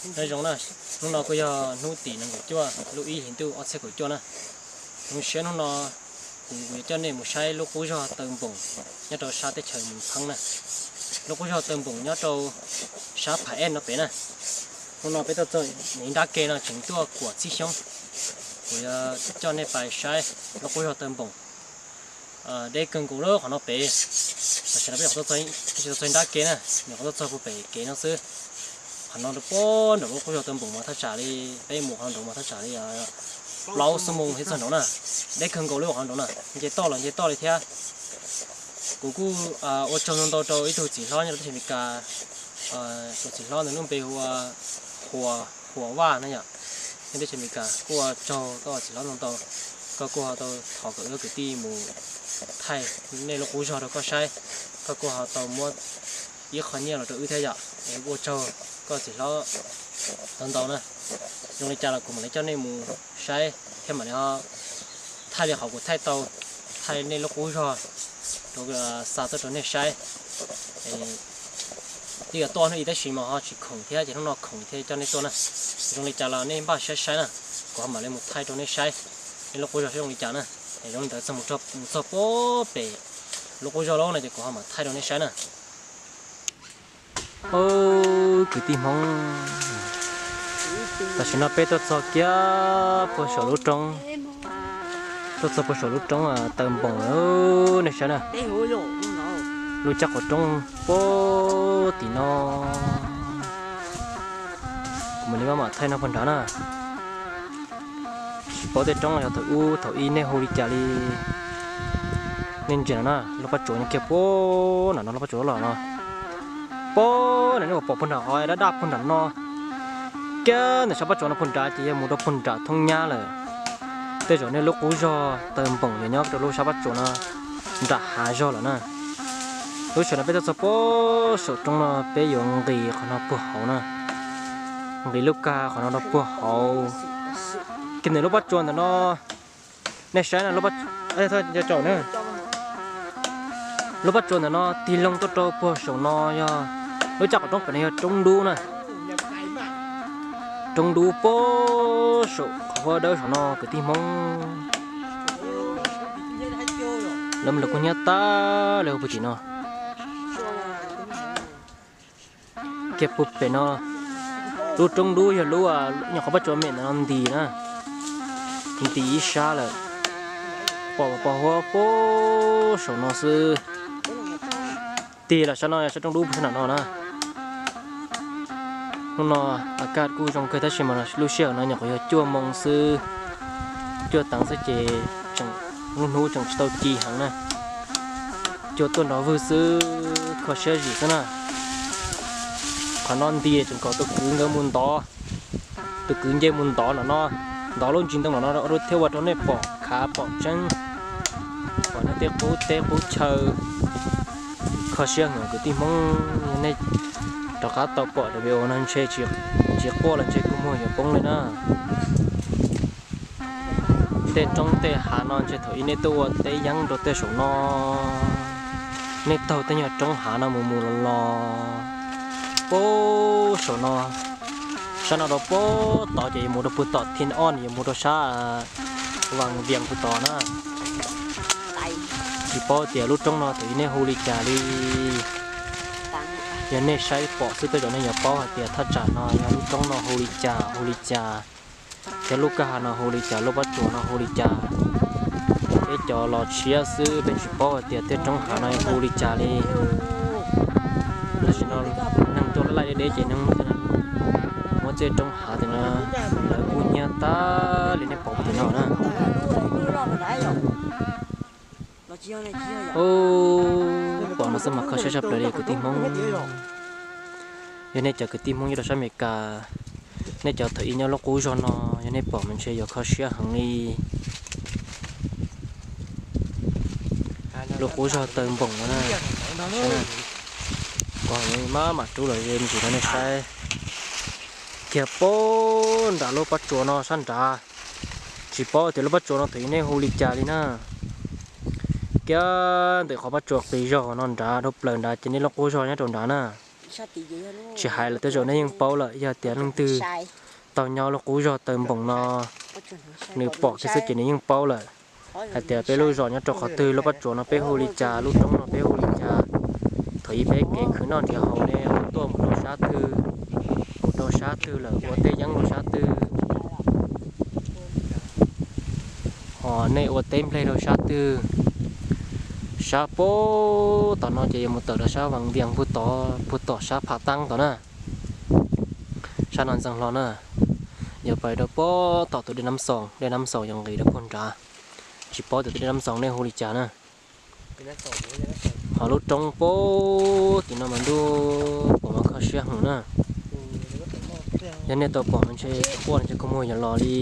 Nyob zoo na, hnub no kuj yog hnub tim nees nkaum cuaj lub ib hlis ntuj ob txhiab kaum cuaj na. Zoo siab hnub no kuv yuav coj nej mus saib lub qub zog Taw Npoom nyob rau sab teb chaws Moos Pheeb na. Lub qub zog Taw Npoom nyob rau sab Pham Ej no pem na. Hnub no peb tuaj txog ib nrab ke no tseem tuaj kuam txhib xyoob. Kuv yuav coj nej pais saib lub qub zog Taw Npoom. Deb kawg nkaus lawm qhov no pem. Tam sim no peb nyuam qhuav tuaj txog ib nrab ke na, nyuam qhuav tuaj txog puag pem kev no xwb. Qhov no rau puag nraum lub qub zog Taw Npoom mas thaj tsam li, peb mus qhov no nraud mas thaj tsam li plaub xuab moos thiaj txog nraud na. Deb kawg nkaus li qhov no nraud na, nce toj los nce toj li thiab. Kuv kuj ua tsaug ntau ntau rau ib tug txiv hlob nyob rau teb chaws Amelikas. Tus txiv hlob ntawd lub npe hu ua Huas Vaj na yom. Nyob teb chaws Amelikas kuj ua tsaug koj txiv hlob ntau ntau, koj kuj ho tau thov kom wb kwv tij mus thaij nej lub qub zog rau koj saib. Koj kuj ho tau muab ib qho nyiaj los rau wb thiab yom, es ua tsaug koj txiv hlob ntau ntau na. Zoo li cas los kuv mam li coj nej mus saib thiab mam li thaij li qhov kuv thaij tau, thaij nej lub qub zog rau, xa tuaj rau nej saib. Twb yuav tuaj hnub ib tab sis mas ho tsis khoom thiab ces hnub no khoom thiab coj nej tuaj na. Zoo li cas los nej npaj siab saib na, kuv ho mam li mus thaij rau nej saib nej lub qub zog saib zoo li cas na. Es zoo li ntawd txog mus txog puag pem lub qub zog lawm no ces kuv ho mam thaij rau nej saib na. Kwv tij Hmoob, tam sim no peb tuaj txog kiag puag saum lub roob, tuaj txog puag saum lub roob Taw Npoom lawm, nej saib na. Lub caj qaum roob puag tim no, kuv mam li maj mam thaij no puag nrad na. Tsis paub tej roob yog thaum ub thaum ub nej hu li cas li. Nej ntsia no na, lub Pab Tsuas nyob kiag puag nram no, lub Pab Tsuas los no. Puag nram nej pom puag nram qhov daj daj puag nram no, kiag ntawm sab Pab Tsuas no puag nrad ces yog mus rau puag nram thoob nyab lawm. Tej zaum nej lub qub zog Taw Npoom yog nyob rau lub sab Pab Tsuas no nram hav zog lawm na. Lub sij hawm no peb tuaj txog puag saum roob no peb yuav nqis qhov no puag hauv na. Nqis lub kag qhov no rau puag hauv. Kiag ntawm lub Pab Tsuas ntawm no, nej saib na, lub Pab Tsuas ntawm no tig loo tuaj rau puag saum no yog lub caj qaum roob pem no yog roob dub na. Roob dub puag saum qhov huab dawb saum no kwv tij Hmoob. Lawv mas lawv kuj hnyiab tag li puag tim no. Kiag puag pem no, lub roob dub yog lub nyuam qhuav Pab Tsuas me ntawm no ntis na, ntis ib sab lawm. Pom pos huab puag saum no xwb. Tig los sab no, sab roob dub puag sab nram no na. Hnub no a kaj kuj zoo kawg tab sis mas lub sij hawm no nyuam qhuav yog cuaj moo xwb, cuaj teev xwb ces tseem, lub hnub tseem tsis tau ci heev na. Cua tuaj nrov vwg xwb, kho siab zim xwb na. Qhov no nti tseem kom tus kwv nkawd mus ntov, tus kwv nce mus ntov no no, ntov lub ntsis ntoo no no thiab ua rau nej pom khav pom tseeb, pom nej tej qub teb qub chaw. Kho siab heev kwv tij Hmoob, yog nej rov qab tau pom daim video no ntshe tsis quaj los ntshe kua muag yuav poob li na. Tej roob tej hav no ntshe thaum ub nej tuaj ua teb yeeb rau tej saum no, nej taug tej nyuag roob hav no mus mus los los puag saum no, sab no rau puag tod ces yuav mus rau puag tom Thij Oj, yuav mus rau sab Vaj Vias puag tod na. Tsis paub tias lub roob no thaum ub nej hu li cas li. Yog nej saib pom xwb tej zaum nej yuav paub hais tias thaj tsam no yog lub roob no hu li cas hu li cas, thiab lub kwj ha no hu li cas, lub pob tsuas no hu li cas. Peb cov los tshiab xwb peb tsis paub hais tias tej roob hav no hu li cas li. Tam sim no neeg tuaj laij laij deb deb ces neeg muab tej roob hav tim no lawv kuj hnyiab tag li nej pom tim no na. Ub, pom no xwb mas kho siab tshaj plaws li kwv tij Hmoob. Yog nej cov kwv tij Hmoob nyob rau sab Amelikas, nej cov thaum ub nyob lub qub zog no, yog nej pom mas ntshe yuav kho siab heev li. Lub qub zog Taw Npoom no na. Kuv mam mam rub los ze ntsis rau nej saib. Kiag puag nram lub pob tsuas no sab nrad. Tsis paub tias lub pob tsuas no thaum ub nej hu li cas li na. Kiag ntawm qhov pob tsuas qis zog no nrad dhau plaws nrad ces nej lub qub zog nyob rau nrad na. Tsis hais lawm, tej zaum nej yeej paub lawm, yog tias leej twg tau nyob lub qub zog Taw Npoom no, nws pom kiag xwb ces nws yeej paub lawm hais tias peb lub zos nyob rau qhov twg, lub pob tsuas no peb hu li cas, lub roob no peb hu li cas. Thaum ub peb kev khwv noj nrhiav haus ne ho tuaj mus rau sab twg, mus rau sab twg lawm ua teb yeeb rau sab twg, ho nej ua teb nplej rau sab twg. Sab puag tom no ces yuav mus tawm rau sab Vaj Vias puag tod, puag tom sab Phav Taab tod na. Sab no ntxeev hlo na, yuav pais rau puag tom tus dej Nab Xoos, dej Nab Xoos yuav nqis rau puag nrad. Tsis paub tias tus dej Nab Xoos nej hu li cas na. Ho lub roob puag tim no mas ntuj, pom mas kho siab heev na. Yog nej tau pom mas ntshe quaj ntshe kua muag yuav los li.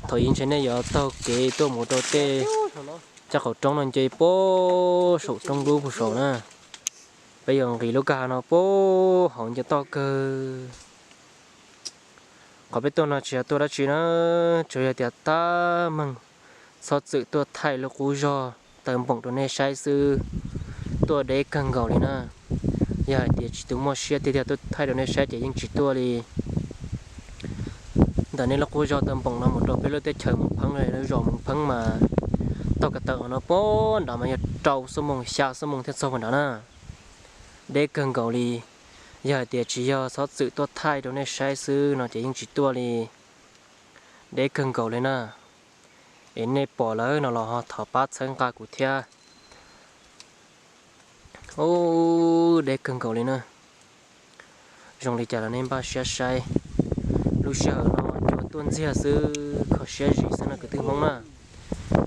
Thaum ub ntshe nej yuav taug kev tuaj mus rau tej caj qaum roob no nce puag saum roob dub puag saud na. Peb yuav nqis lub kwj ha no puag hauv nce toj kawg. Qhov peb tuaj no tsis yog tuaj dab tsi na, tsuas yog tias tab meeg txhob txwm tuaj thaij lub qub zog Taw Npoom rau nej saib xwb, tuaj deb kawg nkaus li na. Yog hais tias tsis tus muaj siab tiag tiag tuaj thaij rau nej saib ces yeej tsis tuaj li. Ntawm nej lub qub zog Taw Npoom no mus rau peb lub teb chaws Moos Pheeb, lub zos Moos Pheeb mas taug kev taw qhov no puag nrad mas yog rau xuab moos xya xuab moos thiaj txog puag nrad na. Deb kawg nkaus li. Yog hais tias tsis yog txhob txwm tuaj thaij rau nej saib xwb no ces yeej tsis tuaj li. Deb kawg nkaus li na. Es nej pom lawm no los ho thov pab txhawb nqa kuv thiab. Ub, deb kawg nkaus li na. Zoo li cas los nej npaj siab saib. Lub sij hawm no cua tuaj ntxiag xwb, kho siab zim xwb no kwv tij Hmoob na.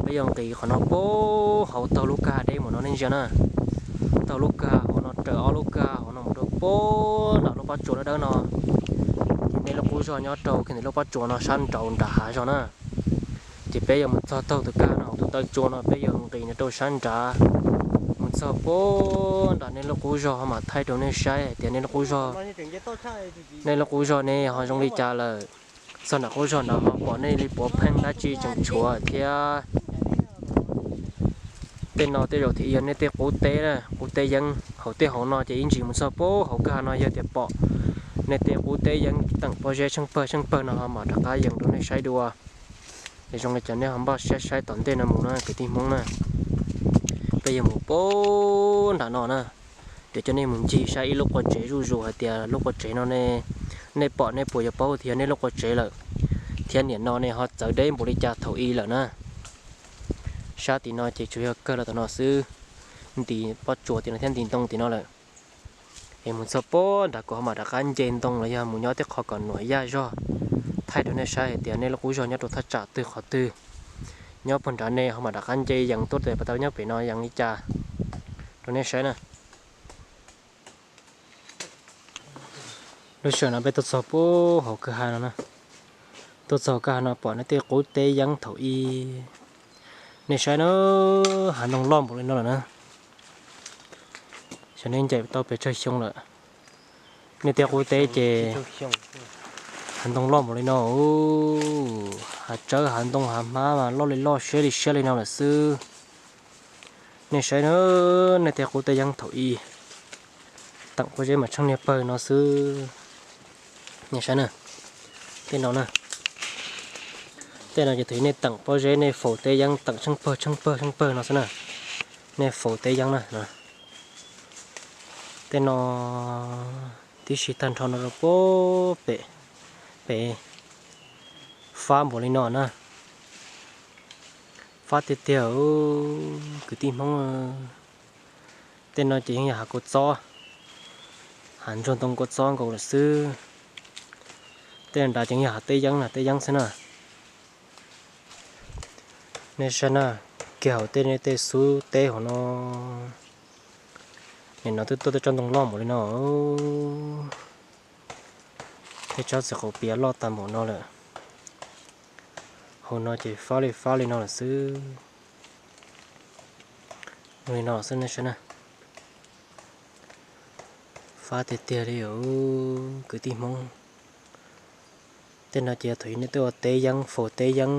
Peb yuav nqis qhov no puag hauv taug lub kwj ha deb mus no nej ntsia na. Taug lub kwj ha hauv no raws ob lub kwj ha hauv no mus rau puag nram lub pob tsuas dawb dawb no. Ces nej lub qub zog nyob rau kiag ntawm lub pob tsuas no sab nraud nram hav zog na. Ces peb yuav mus txog taug tus kwj ha no hauv tus taw tsua no peb yuav nqis no rau sab nrad, mus txog puag nram nej lub qub zog ho mam thaij rau nej saib hais tias nej lub qub zog, nej lub qub zog ne ho zoo li cas lawm. Txog nram qub zog nrad ho pom nej li puav pheej dab tsi tseem tshuav thiab. Tej no tej zaum thiaj yog nej tej qub teb na, qub teb yeeb hauv tej hauv no ces ib ntsis mus txog puag hauv kwj ha no yog tias pom nej tej qub teb yeeb teem pob zeb tsheej pawg tsheej pawg no ho mam rov qab yees rau nej saib dua. Es zoo li cas nej ho npaj siab saib tom ntej no mus na kwv tij Hmoob na. Peb yuav mus puag nram no na, yuav coj nej mus ncig saib ib lub qua tsev zuj zus hais tias lub qua tsev no ne, nej pom nej puas yuav paub tias yog nej lub qua tsev lawm, thiab niam no ne ho txawv deb npaum li cas thaum ub lawm na. Sab tim no ces tsuas yog kawg los tom no xwb, ntim pob tsuas tim no thiab ntim ntoo tim no lawm. Es mus txog puag nrad kuv ho mam rov qab nce ntoo los yog mus nyob tej qhov kom nuam yaj zog, thaij rau nej saib hais tias nej lub qub zog nyob rau thaj tsam twg qhov twg. Nyob puag nrad ne ho mam rov qab nce yees tuaj tias pas tau nyob pem no yees li cas rau nej saib na. Lub sij hawm no peb tuaj txog puag hauv kwj ha no na. Tuaj txog kwj ha no pom nej tej qub teb yeeb thaum ub. Nej saib na, hav ntoo loj npaum li no lawm na. Xyov nej ncaim tau pes tsawg xyoo lawm. Nej tej qub teb ces hav ntoo loj npaum li no, hav tsawb hav ntoo hav hmab mas loj li loj siab li siab li no lawm xwb. Nej saib na, nej tej qub teb yeeb thaum ub, teem pob zeb mas tsheej niag pawg no xwb. Nej saib na, tej no na, tej no ces thaum ub nej teem pob zeb nej faus teb yeeb teem tsheej pawg tsheej pawg tsheej pawg no xwb na. Nej faus teb yeeb na. Tej no tib si tag nrho no rau puag pem, pem fab npaum li no na. Fab tiag tiag kwv tij Hmoob. Tej no ces yeej yog hav kua txob, hav ntsuag ntoo kua txob nkaus lawm xwb. Tej nrad ces yeej yog hav teb yeeb na, teb yeeb xwb na. Nej saib na, kiag hauv tej nej tej xub teb hauv no, nim no twb tuaj tej tsob ntoo loj npaum li no, tej tsob txiv qaum pias loj tag npaum no lawm. Hauv no ces fab li fab li no lawm xwb. Li no xwb nej saib na. Fab tiag tiag li kwv tij Hmoob. Tej no ces thaum ub nej twb ua teb yeeb faus teb yeeb.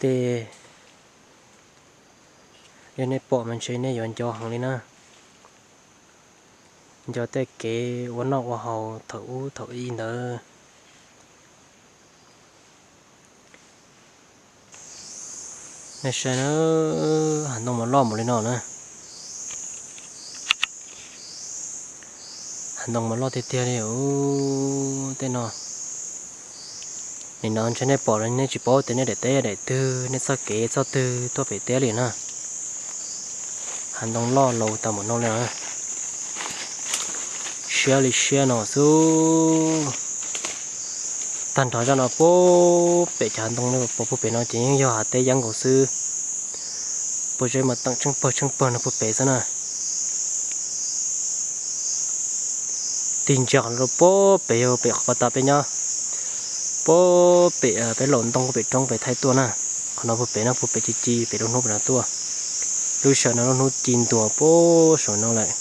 Tej, yog nej pom mas ntshe nej yuav nco heev li na. Nco tej kev ua noj ua haus thaum ub thaum i ntawd. Nej saib na, hav ntoo mas loj npaum li no na. Hav ntoo mas loj tiag tiag li. Tej no, nim no ntshe nej pom los nej tsis paub tias nej daim teb daim twg, nej txoj kev txoj twg tuaj pem teb li na. Hav ntoo loj laus tag npaum no li. Siab li siab no xwb. Tag nrho zaj no puag pem cov hav ntoo puag pem no ces yeej yog hav teb yeeb nkaus xwb. Puag zeb mas teem tsheej pawg tsheej pawg no puag pem xwb na. Tig ntsia qhov no rau puag pem yog pem qhov pas tas peb nyob, puag pem peb laus ntoo pem roob pem thaij tuaj na. Qhov no puag pem no puag pem ci ci pem lub hnub pem no tuaj. Lub sij hawm no lub hnub ci ntua puag saum no lawm.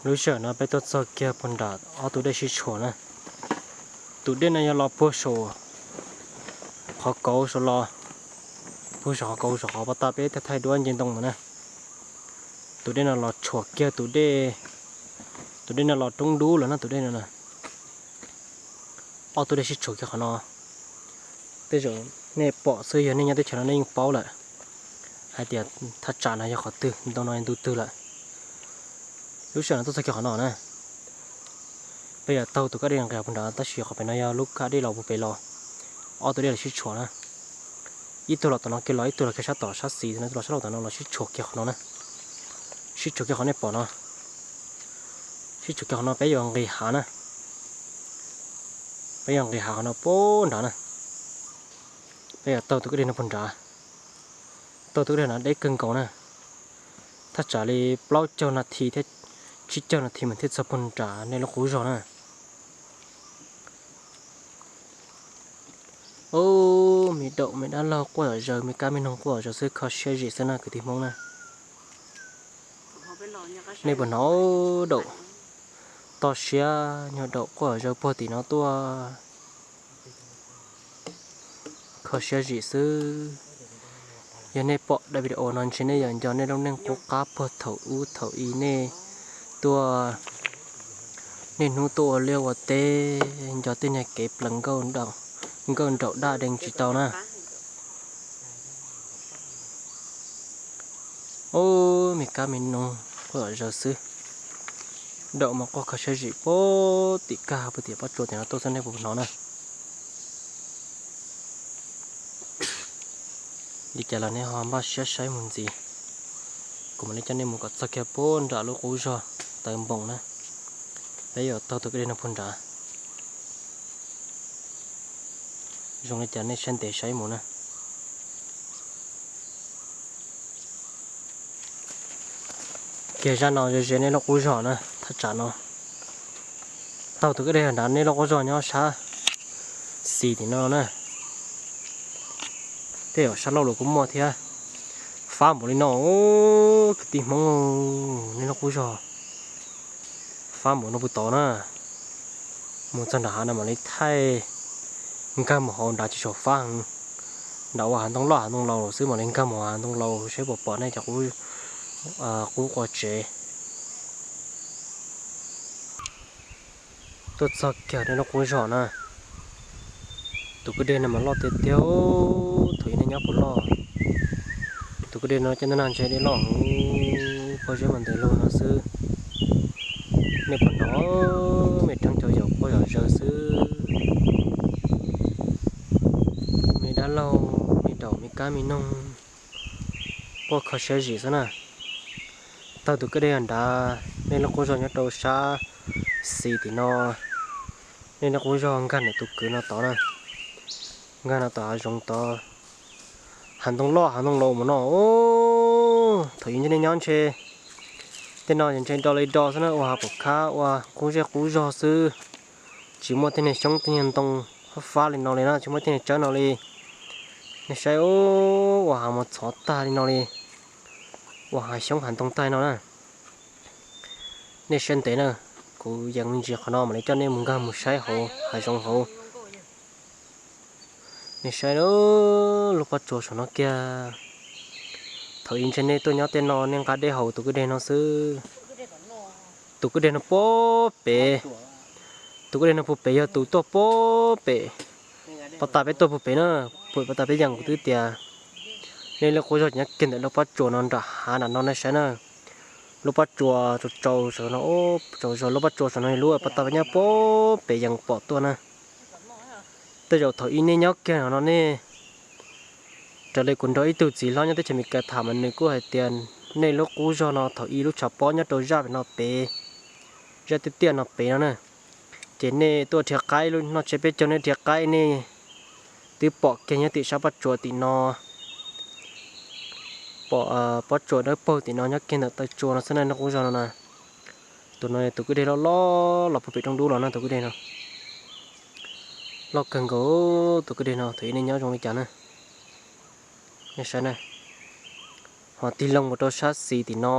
Lub sij hawm no peb tuaj txog kiag puag nram ob tug dej sib tshuam na. Tus dej no yog los puag saum qhov kauv saum los, puag saum qhov kauv saum qhov pas tas peb thaij duab nce ntoo ntawd na. Tus dej no los tshuam kiag tus dej, tus dej no los roob dub lawm no tus dej no na. Ob tug dej sib tshuam kiag qhov no. Tej zaum nej pom xwb, yog nej nyob teb chaws no nej yeej paub lawm hais tias thaj tsam no yog qhov twg, ntoo no yog ntu twg lawm. Lub sij hawm no tuaj txog kiag qhov no na, peb yuav taug tus kab dej nqis puag nrad, tab sis qhov pem no yog lub kab dej los puag pem los, ob tug dej los sib tshuam na. Ib tug los tom no kiag los ib tug los kiag sab tom sab xis no, ib tug los sab laug tom no los sib tshuam kiag qhov no na. Sib tshuam kiag qhov nej pom no, sib tshuam kiag qhov no peb yuav nqis hav na. Peb yuav nqis hav qhov no puag nrad na. Peb yuav taug tus kab dej no puag nrad. Taug tus kab dej no deb kawg nkaus na. Thaj tsam li plaub caug nas this thiab tsib caug nas this mas thiaj txog puag nrad nej lub qub zog na. Ub, me daum me dab laug quaj zom zaws, me kab me noog quaj zom zaws xwb, kho siab zim xwb na kwv tij Hmoob na. Nej puas hnov daum toj siab nyuag daum quaj zom zaws puag tim no tuaj? Kho siab zim xwb. Yog nej pom daim video no ntshe nej yuav nco nej lub neej qub qab puag thaum ub thaum i nej tuaj niaj hnub tuaj ua liaj ua teb, nco tej niag kev plees nkauj nraum daj dees tsis tau na. Ub, me kab me noog quaj zom zaws xwb. Daum mas quaj kho siab zim puag tim kag puag tim pob tsuas tim no tuaj xwb, nej puas hnov na? Li cas los nej ho npaj siab saib mus ntxiv. Kuv mam li coj nej mus kom txog kiag puag nram lub qub zog Taw Npoos na. Peb yuav taug tus kwj deg no puag nrad. Zoo li cas nej saib ntev saib mus na. Kiag zaj no ze ze nej lub qub zog na, thaj tsam no. Taug tus kwj deg nrad nej lub qub zog nyob sab xis tim no na. Tej zaum sab laug los kuj muaj thiab. Fab npaum li no, kwv tij Hmoob, nej lub qub zog fab npaum no puag tod na. Mus txog nram hav no mam li thaij nkag mus hauv nrad tsis tshua fab heev. Nram ua hav ntoo loj hav ntoo laus xwb mam li nkag mus hav ntoo laus saib puas pom nej cov qub qua tsev. Tuaj txog kiag nej lub qub zog na. Tus kwj deg no mas loj tiag tiag, thaum ub nej nyob puas loj. Tus kwj deg no coj nag ntshe dej loj heev, pob zeb mas ntws lug no xwb. Nej puas hnov me rheeb cov yaus quaj zom zaws xwb. Me dab laug, me daum, me kab me noog, quaj kho siab zim xwb na. Taug tus kwj deg nrad, nej lub qub zog nyob rau sab xis tim no. Nej lub qub zog nkag ntawm tus kwv no tod na, nkag no tom hav zoov tod. Hav ntoo loj hav ntoo laus mus no, thaum yus nyob ntshe tej no ntshe do li do xwb na, ua hav pom khab ua qub zej qub zog xwb. Tsis muaj tej niag xyoob tej niag ntoo fab fab li no li na, tsis muaj tej niag tsawb no li. Nej saib, ua hav mus txhov tag li no li, ua hav xyoob hav ntoo tag li no na. Nej saib ntev na, kuv yees me ntsis qhov no mam li coj nej mus nkag mus saib hauv hav zoov hauv. Nej saib lub pob tsuas saum no kiag, Thaum ub ntshe nej tuaj nyob tej no nej nqa dej haus tus kwj deg no xwb. Tus kwj deg no puag pem, tus kwj deg no puag pem yog tus tuaj puag pem pob tag peb tuaj puag pem na, puag pem pob tag peb yees kuv twb tias nej lub qub zog nyob kiag ntawm lub pob tsuas no nram hav nram no nej saib na. Lub pob tsuas tsaus tsaus saum no, tsaus zog lub pob tsuas saum no lub pob tag peb nyob puag pem yees pom tuaj na. Tej zaum thaum ub nej nyob kiag no nej, raws li kuv nrog ib tug txiv hlob nyob teb chaws Amelikas tham mas nws kuj hais tias nej lub qub zog no thaum ub lub tshav pob nyob rau zaj pem no pem, zaj tiaj tiaj no pem no na. Ces nej tuaj dhia qaib, noj tsiab peb caug nej dhia qaib nej twb pom kiag nyob tim sab pob tsuas tim no, pom pob tsuas dawb paug tim no nyob kiag ntawm taw tsua no xwb na, lub qub zog no na. Tus no yog tus kwj deg loj loj los puag pem roob dub los na, tus kwj deg no loj kawg nkaus. Tus kwj deg no thaum ub nej nyob zoo li cas na, nej saib na. Ho tig loo mus rau sab xis tim no,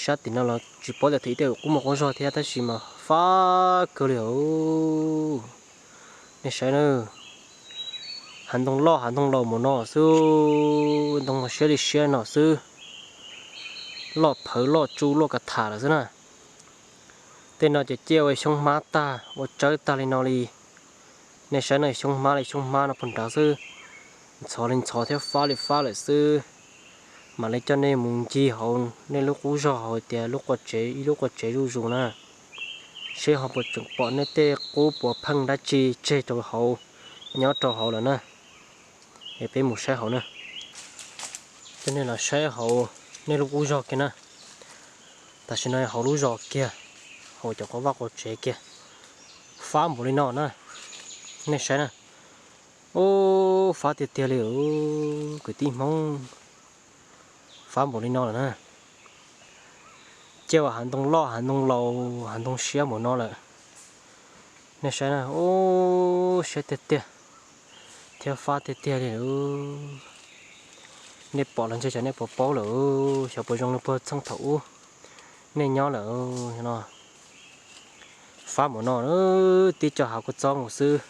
sab tim no los tsis paub tias thaum ub tej zaum qub muaj qub zog thiab tab sis mas fab kawg li os. Nej saib na, hav ntoo loj hav ntoo laus mus no xwb, ntoo siab li siab no xwb, loj phawv loj tsuj loj kav tham lawm xwb na. Tej no ces ciaj ua xyoob hmab tag ua tsawb tag li no li. Nej saib no, xyoob hmab li xyoob hmab no puag nrad xwb, ntxhov li ntxhov thiab fab li fab lawm xwb. Mam li coj nej mus ncig hauv nej lub qub zog hauv tias lub qua tsev, ib lub qua tsev zuj zus na, seb ho puas tseem pom nej tej qub puav pheej dab tsi tseg rau hauv, nyob rau hauv lawm na. Es peb mus saib hauv na, coj nej los saib hauv nej lub qub zog kiag na. Tam sim no hauv lub zos kiag, hauv cov qhov vaj qhov tsev kiag, fab npaum li no na, nej saib na. Ub, fab tiag tiag li kwv tij Hmoob, fab npaum li no lawm na. Ciaj ua hav ntoo loj hav ntoo laus hav ntoo siab npaum no lawm. Nej saib na, ub, siab tiag tiag thiab fab tiag tiag li. Nej pom los ntshe xyov nej puas paub lawm, xyov puas zoo li puag txheej thaum ub nej nyob lawm no. Fab npaum no, tib co hav kua txob nkaus xwb.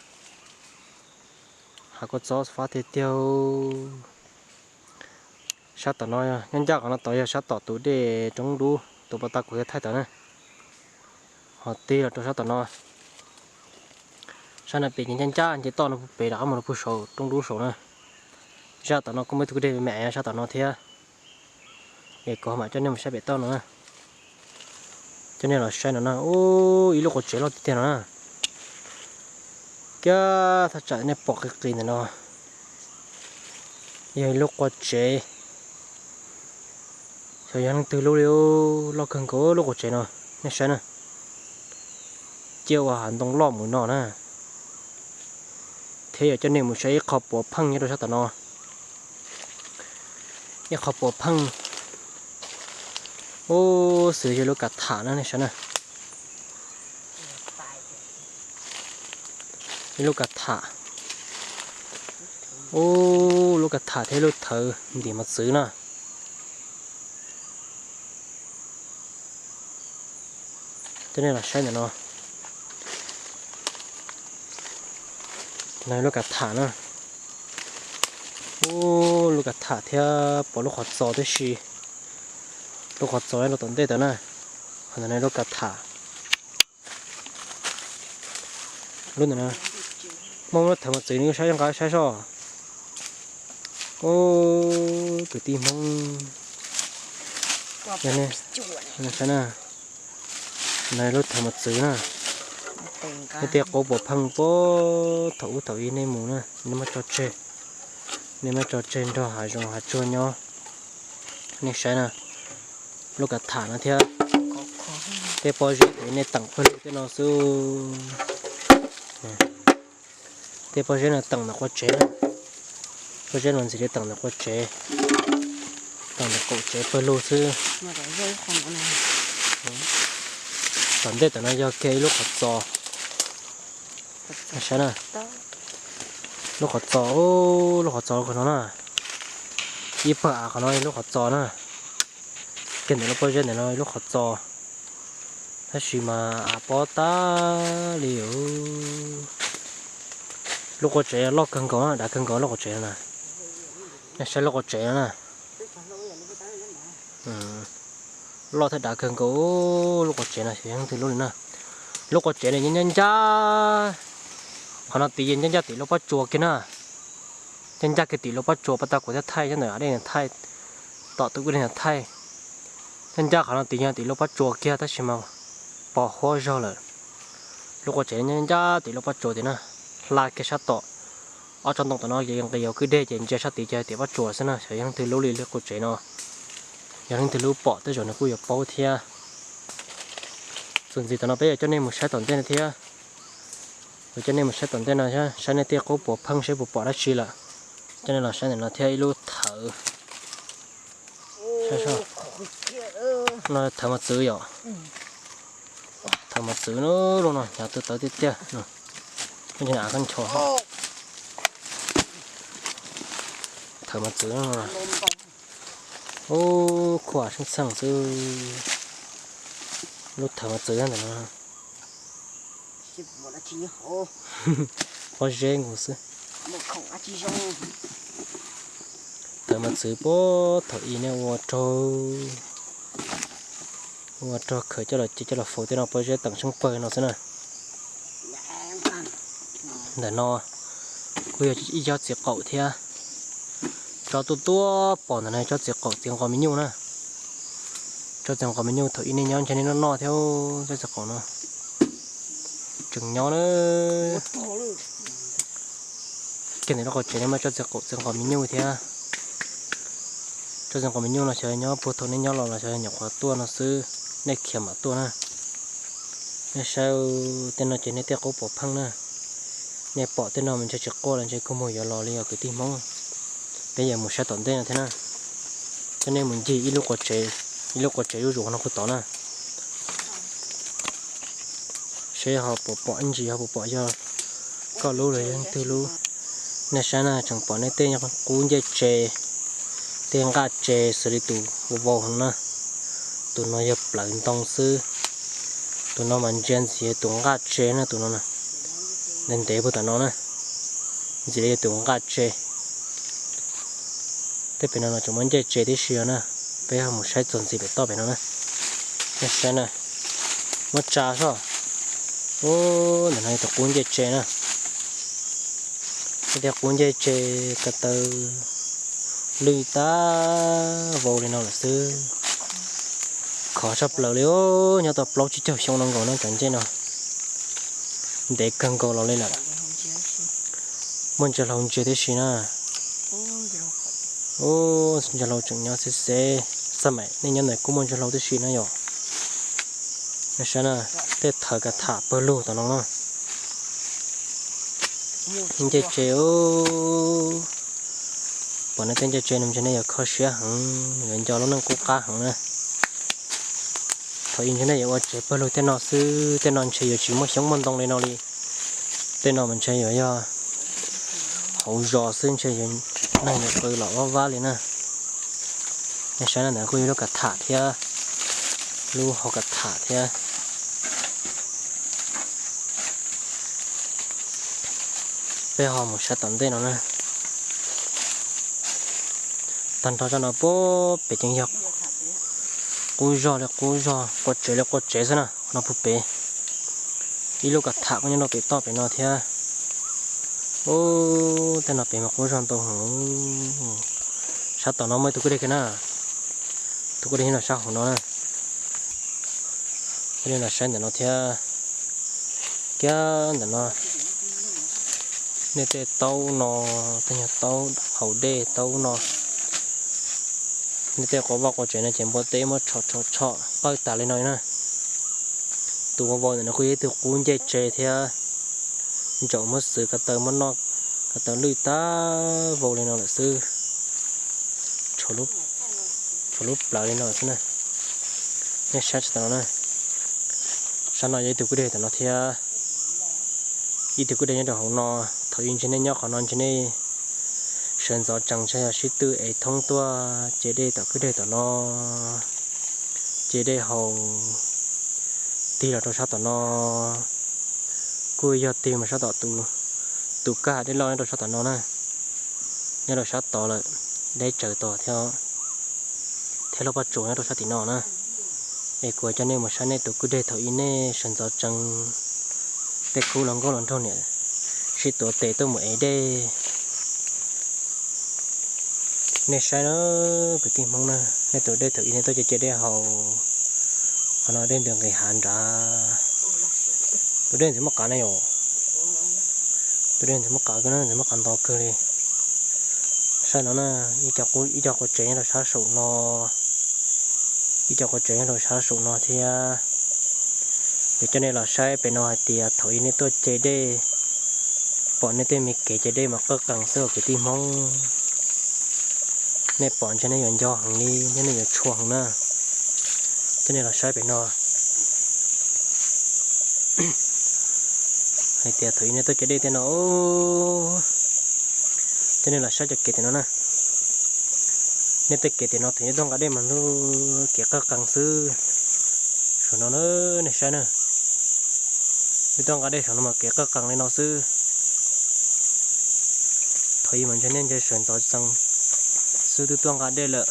Hav kua txob fab tiag tiag. Sab tom no, nyob ncaj qhov no tod yog sab tom tus dej roob dub tus pas tas kuv yuav thaij tod na. Ho tig los rau sab tom no, sab no pem ncaj ncaj nce toj no pem rov qab mus rau puag saum roob dub saum na. Sab tom no kuj muaj tus kwj deg me me sab tom no thiab. Es kuv mam coj nej mus saib pem toj no na. Coj nej los saib no na, ub, ib lub qua tsev loj tiag tiag no na. Kiag thaj tsam nej pom qis qis ntawm no yog ib lub qua tsev, xyov yog leej twg lub li, loj kawg nkaus lub qua tsev no, nej saib na. Ciaj ua hav ntoo loj mus no na. Thiab yuav coj nej mus saib ib qho puav pheej nyob rau sab tom no. Ib qho puav pheej, ub, xws yog lub kav tham na, nej saib na. Ib lub kav tham, ub, lub kav tham thiab lub thawv ntim mos txwv na. Coj nej los saib ntawm no, no lub kav tham na. Ub, lub kav tham thiab pom lub qhov txos tib si. Lub qhov txos rau tom ntej tod na. Ho ntawm no lub kav tham. Lub ntawm no muaj lub thawv mos txwv, nws saib zoo nqa saib soj. Ub, kwv tij Hmoob, saib na, no lub thawv mos txwv na. Nej tej qub puav pheej puag thaum ub thaum ub nej mus na, nej muab tso tseg, nej muab tso tseg nrog hav zoov hav tsuag nyob. Nej saib na, lub kav tham no thiab tej pob zeb thaum ub nej teem pawg lug tej no xwb. Tej pob zeb no teem ntawm qua tsev na, pob zeb no ntxim li teem ntawm qua tsev, teem ntawm qaum tsev pawg lug xwb. Tom ntej tom no yog kiag ib lub qhov txos. Saib na, lub qhov txos, lub qhov txos qhov no na, ib pawg av qhov no ib lub qhov txos na, kiag ntawm lub pob zeb ntawm no ib lub qhov txos. Tab sis mas av pob tag li. Lub qua tsev loj kawg nkaus na, dav kawg nkaus lub qua tsev no na. Nej saib lub qua tsev no na. Loj thiab dav kawg nkaus. Lub qua tsev no xyov yog leej twg lub li na. Lub qua tsev no ncaj ncaj, qhov no tid ncaj ncaj tim lub pob tsuas kiag na. Ncaj ncaj kiag tim lub pob tsuas, pas tau kuv thiaj thaij nyob ntawm dej no thaij, tom tus kwj deg no thaij. Ncaj ncaj qhov no tid yog tim lub pob tsuas kiag tab sis mas pos huab zog lawm. Lub qua tsev ncaj ncaj tim lub pob tsuas tid na, hla kiag sab tom. Ob tsob ntoo tom no ces nqis yuav kwj deg ces ntsia sab tid ces tim pob tsuas xwb na. Xyov yog leej twg lub li lub qua tsev no. Yog leej twg lub pom tej zaum nws kuj yuav paub thiab. Txuas ntxiv tom no peb yuav coj nej mus saib tom ntej no thiab. Yuav coj nej mus saib tom ntej no, saib nej tej qub puas pheej, saib puas pom dab tsi lawm. Coj nej los saib ntawm no thiab ib lub thawv. No thawv mos txwv yom. Thawv mos txwv lub no hnyav tawv tiag tiag. Koj ncho. Thawv mos txwv. Ub, khuam seeb txheej xwb. Lub thawv mos txwv ntawm no. Pob zeb nkaus xwb. Thawv mos txwv puag thaum ub nej ua raug, ua raug khaws coj los cia coj los faus tej no pob zeb teem tsheej pawg no xwb na. Ntawm no kuj yog ib tsob txiv qaum thiab. Tsob tuaj tuaj pom ntawm no tsob txiv qaum txiv nqos me nyuj na. Tsob txiv nqos me nyuj thaum ub nej nyob ntshe nej noj noj thiab tsob txiv qaum no. Tseem nyob na. Kiag ntawm lub qhov tsev no muaj tsob txiv qaum txiv nqos me nyuj thiab. Tsob txiv nqos me nyuj no xyov nyob puag thaum nej nyob los los xyov nyuam qhuav tuaj no xwb, nej khiav mam tuaj na. Nej saib tej no ces nej tej qub puas pheej na. Nej pom tej no mas ntshe tsis quaj los ntshe kuj mus yuav los li os kwv tij Hmoob. Peb yuav mus saib tom ntej no thiab na. Coj nej mus ncig ib lub qua tsev, ib lub qua tsev zuj zus no puag tod na. Seb ho puas pom ib ntsis ho puas pom yog koj lub los yog leej twg lub. Nej saib na tseem pom nej tej qub ncej tse, tej nqaj tse xws li tus vau vau heev na. Tus no yog plawv ntoo xwb. Tus no mas ntsia ntxim yog tus nqaj tse na tus no. Ntev ntev puag tom no na. Ntxim li yog tus nqaj tse. Tej pem no los tseem muaj ncej tse tib si os na. Peb ho mus saib txuas ntxiv pem toj pem no na. Nej saib na. Muab tsa soj. Ub, ntawm no yog tus qub ncej tse na. Tej qub ncej tse ko taw lwj tag vau li no lawm xwb. Khov tshaj plaws li os, nyob tau plaub tsib caug xyoo no nkaus no cov ncej no. Ntev kawg nkaus los li lawm. Muaj ntsia hlau ntsia tib si na. Ub, ntsia hlau tseem nyob xib xeb, xab maim nej nyob ntawd kuj muaj ntsia hlau tib si na yom. Nej saib na, tej thawv kav tham pawg lug tom no na. Ncej tse, pom nej tej ncej tse no ntshe nej yuav kho siab heev, yuav nco lub neej qub qab heev na. Thaum ub ntshe nej yuav ua tsev pawg lug tej no xwb, tej no ntshe yuav tsis muaj xyoob muaj ntoo li no li. Tej no mas ntshe yuav yog hauv zos xwb, ntshe yuav neeg yuav qw los vaj vab li na. Nej saib na, ntawm kuj yog lub kav tham thiab, lub hauv kav tham thiab. Peb ho mus saib tom ntej no na. Tag nrho zaj no puag pem ces yog qub zog li qub zog, qua tsev li qua tsev xwb na, no puag pem. Ib lub kav tham kuj nyob rau pem toj pem no thiab. Ub, tej no pem mas qub zog ntau heev. Sab tom no muaj ib tug kwj deg kiag na. Tus kwj deg nyob rau sab hauv no na. Peb los saib ntawm no thiab. Kiag ntawm no, nej tej taub no, tej nyuag taub haus dej taub no, nej tej quav vaj quav tsev no ces npua teb muab tshom tshom tshom qawj tas li no na. Tus vau vau ntawm no kuj yog ib tug qub ncej tse thiab. Ntsaum muab xwv ko taw muab noj ko taw lwj tag vau li no lawm xwb. Tshuav lub plawv li no xwb na. Nej saib tsis tau no na. Sab no yog ib tug kwj deg tom no thiab. Ib tug kwj deg nyob rau hauv no. Thaum ub ntshe nej nyob qhov no ntshe nej sawv ntxov tsees ntshe yog sib tw es thoob tuaj ce dej tom kwj deg tom no, ce dej haus tig los rau sab tom no. Kuj yog tig mus sab tom tus, tus kwj ha dej loj nyob rau sab tom no na, nyob rau sab tod lawm, deb tsawv tod thiab. thiab lub pob tsuas nyob rau sab tim no na. Es kuv coj nej mus saib nej tus kwj deg thaum ub nej sawv ntxov tsees tej khub los nkauj los nraug niam sib tuav tes tuaj mus ev dej. Nej saib na, kwv tij Hmoob na, nej tus dej thaum ub nej tuaj ce ce dej haus, qhov no dej ntws nqis hav nrad. Tus dej ntxim muaj qav na yom. Tus dej ntxim muaj qav kawg na, ntxim muaj qav nto kawg li. Saib no na, ib co quav tsev nyob rau sab saum no, ib co quav tsev nyob rau sab saum no thiab. Yuav coj nej los saib pem no hais tias thaum ub nej tuaj ce dej, pom nej tej me kev ce dej mas qawj qees xwb os kwv tij Hmoob. Nej pom ntshe nej yuav nco heev li thiab nej yuav tshua heev na. Coj nej los saib pem no hais tias thaum ub nej tuaj ce dej tej no, coj nej los saib cov kev tim no na. Nej tej kev tim no thaum nej tuaj nqa dej mas ntuj kev qawj qees xwb. Saum no na, nej saib na, nej tuaj nqa dej saum no mas kev qawj qees li no xwb. Thaum ub mas ntshe nej ntshe sawv ntxov tsees xwb twb tuaj nqa dej lawm.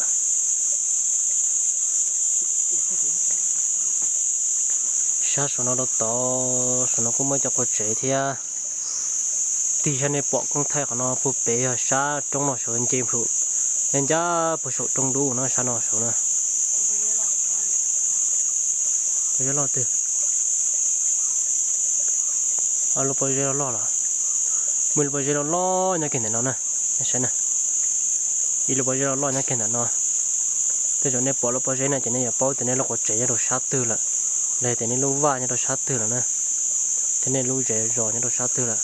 Sab saum no rau tod, saum no kuj muaj cov quav tsev thiab. Tig sab nej pom koob thaij qhov no puag pem yog sab roob no saud nce plhuav, ncaj puag saum roob dub no sab no saud na. Pob zeb loj twg? Lub pob zeb loj loj los? Muaj ib lub pob zeb loj loj nyob kiag ntawm no na, nej saib na. Ib lub pob zeb loj loj nyob kiag ntawm no. Tej zaum nej pom lub pob zeb no ces nej yuav paub tias nej lub quav tsev nyob rau sab twg lawm, los tias nej lub vaj nyob rau sab twg lawm na, thiab nej lub zej zos nyob rau sab twg lawm.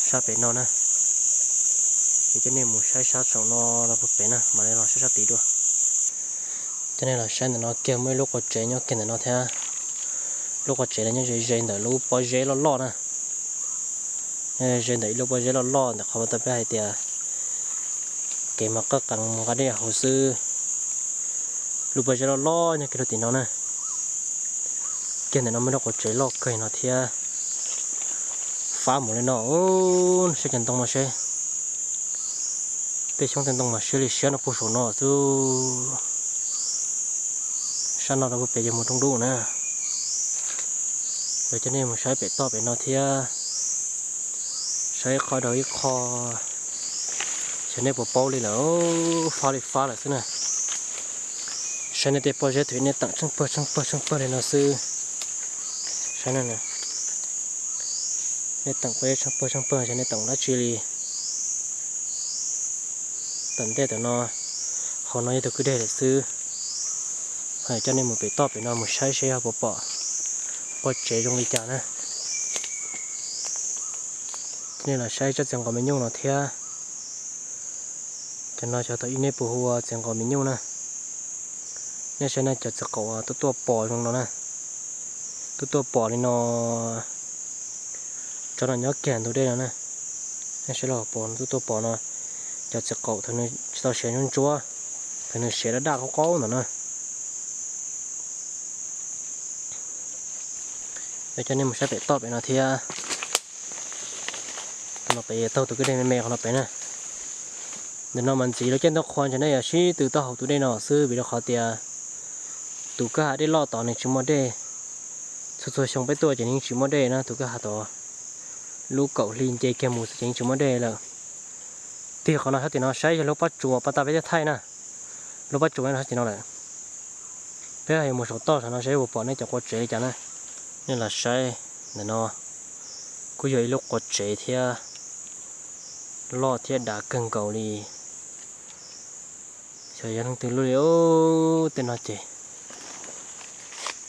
Sab pem no na, ces coj nej mus saib sab saum no los puag pem na, mam li los saib sab tid dua. Coj nej los saib ntawm no kiag muaj ib lub quav tsev nyob kiag ntawm no thiab. Lub quav tsev no nyob ze ze ntawm lub pob zeb loj loj na. Ze ntawm ib lub pob zeb loj loj ntawm qhov uas tau peb hais tias kev mas qawj qees mus nqa dej haus xwb. Lub pob zeb loj loj nyob kiag rau tim no na. Kiag ntawm no muaj lub quav tsev loj kawg no thiab. Fab mus li no, saib cov ntoo no seb. Tej xyoob tej ntoo mas siab li siab no puag saum no xwb. Sab no rau puag pem ces mus roob dub na. Yuav coj nej mus saib pem toj pem no thiab. Saib ib qho dhau ib qho, xyov nej puas paub li lawm, fab li fab lawm xwb na. Saib nej tej pob zeb thaum ub nej teem tsheej pawg tsheej pawg tsheej pawg li no xwb. Saib no, nej teem pob zeb tsheej pawg tsheej pawg xyov nej teem dab tsi li. Tom ntej tom no, hauv no yog tus kwj deg lawm xwb. Coj nej mus pem toj pem no mus saib seb yog puas pom pob tsev zoo li cas na. Coj nej los saib tsob txiv nqos me nyuj no thiab. Cov no xyov thaum ub nej puas hu ua txiv nqos me nyuj na. Nej saib na, cov txiv qaum tuaj tuaj pos zoo no na. Tuaj tuaj pos li no. Tsob no nyob kiag ntug dej no na. Nej saib los pos tuaj tuaj pos no. Cov txiv qaum thaum nws tsis tau siav ntsuab ntsuab, thaum nws siav daj daj qaub qaub ntawm no. Yuav coj nej mus saib pem toj pem no thiab. Qhov no pem taug tus kwj deg me me qhov no pem na. Ntawm no mas ntxiv lub caij ntuj qhua ntshe nej yuav sib tw taug hauv tus dej no xwb vim rau qhov tias tus kwj ha dej loj tod nws tsis muaj dej. Txhua txhua xyoo peb tuaj ces nws yeej tsis muaj dej na, tus kwj ha tod lub kaum hli nce kiag mus xwb ces yeej tsis muaj dej lawm. Tig qhov no sab tim no saib yog lub pob tsuas pas tas peb thiaj thaij na. Lub pob tsuas no sab tim no lawm. Peb yuav mus saum toj saum no saib puas pom nej cov quav tsev li cas na. Nej los saib ntawm no kuj yog ib lub quav tsev thiab, loj thiab dav kawg nkaus li. Xyov yog leej twg lub li, tej no ces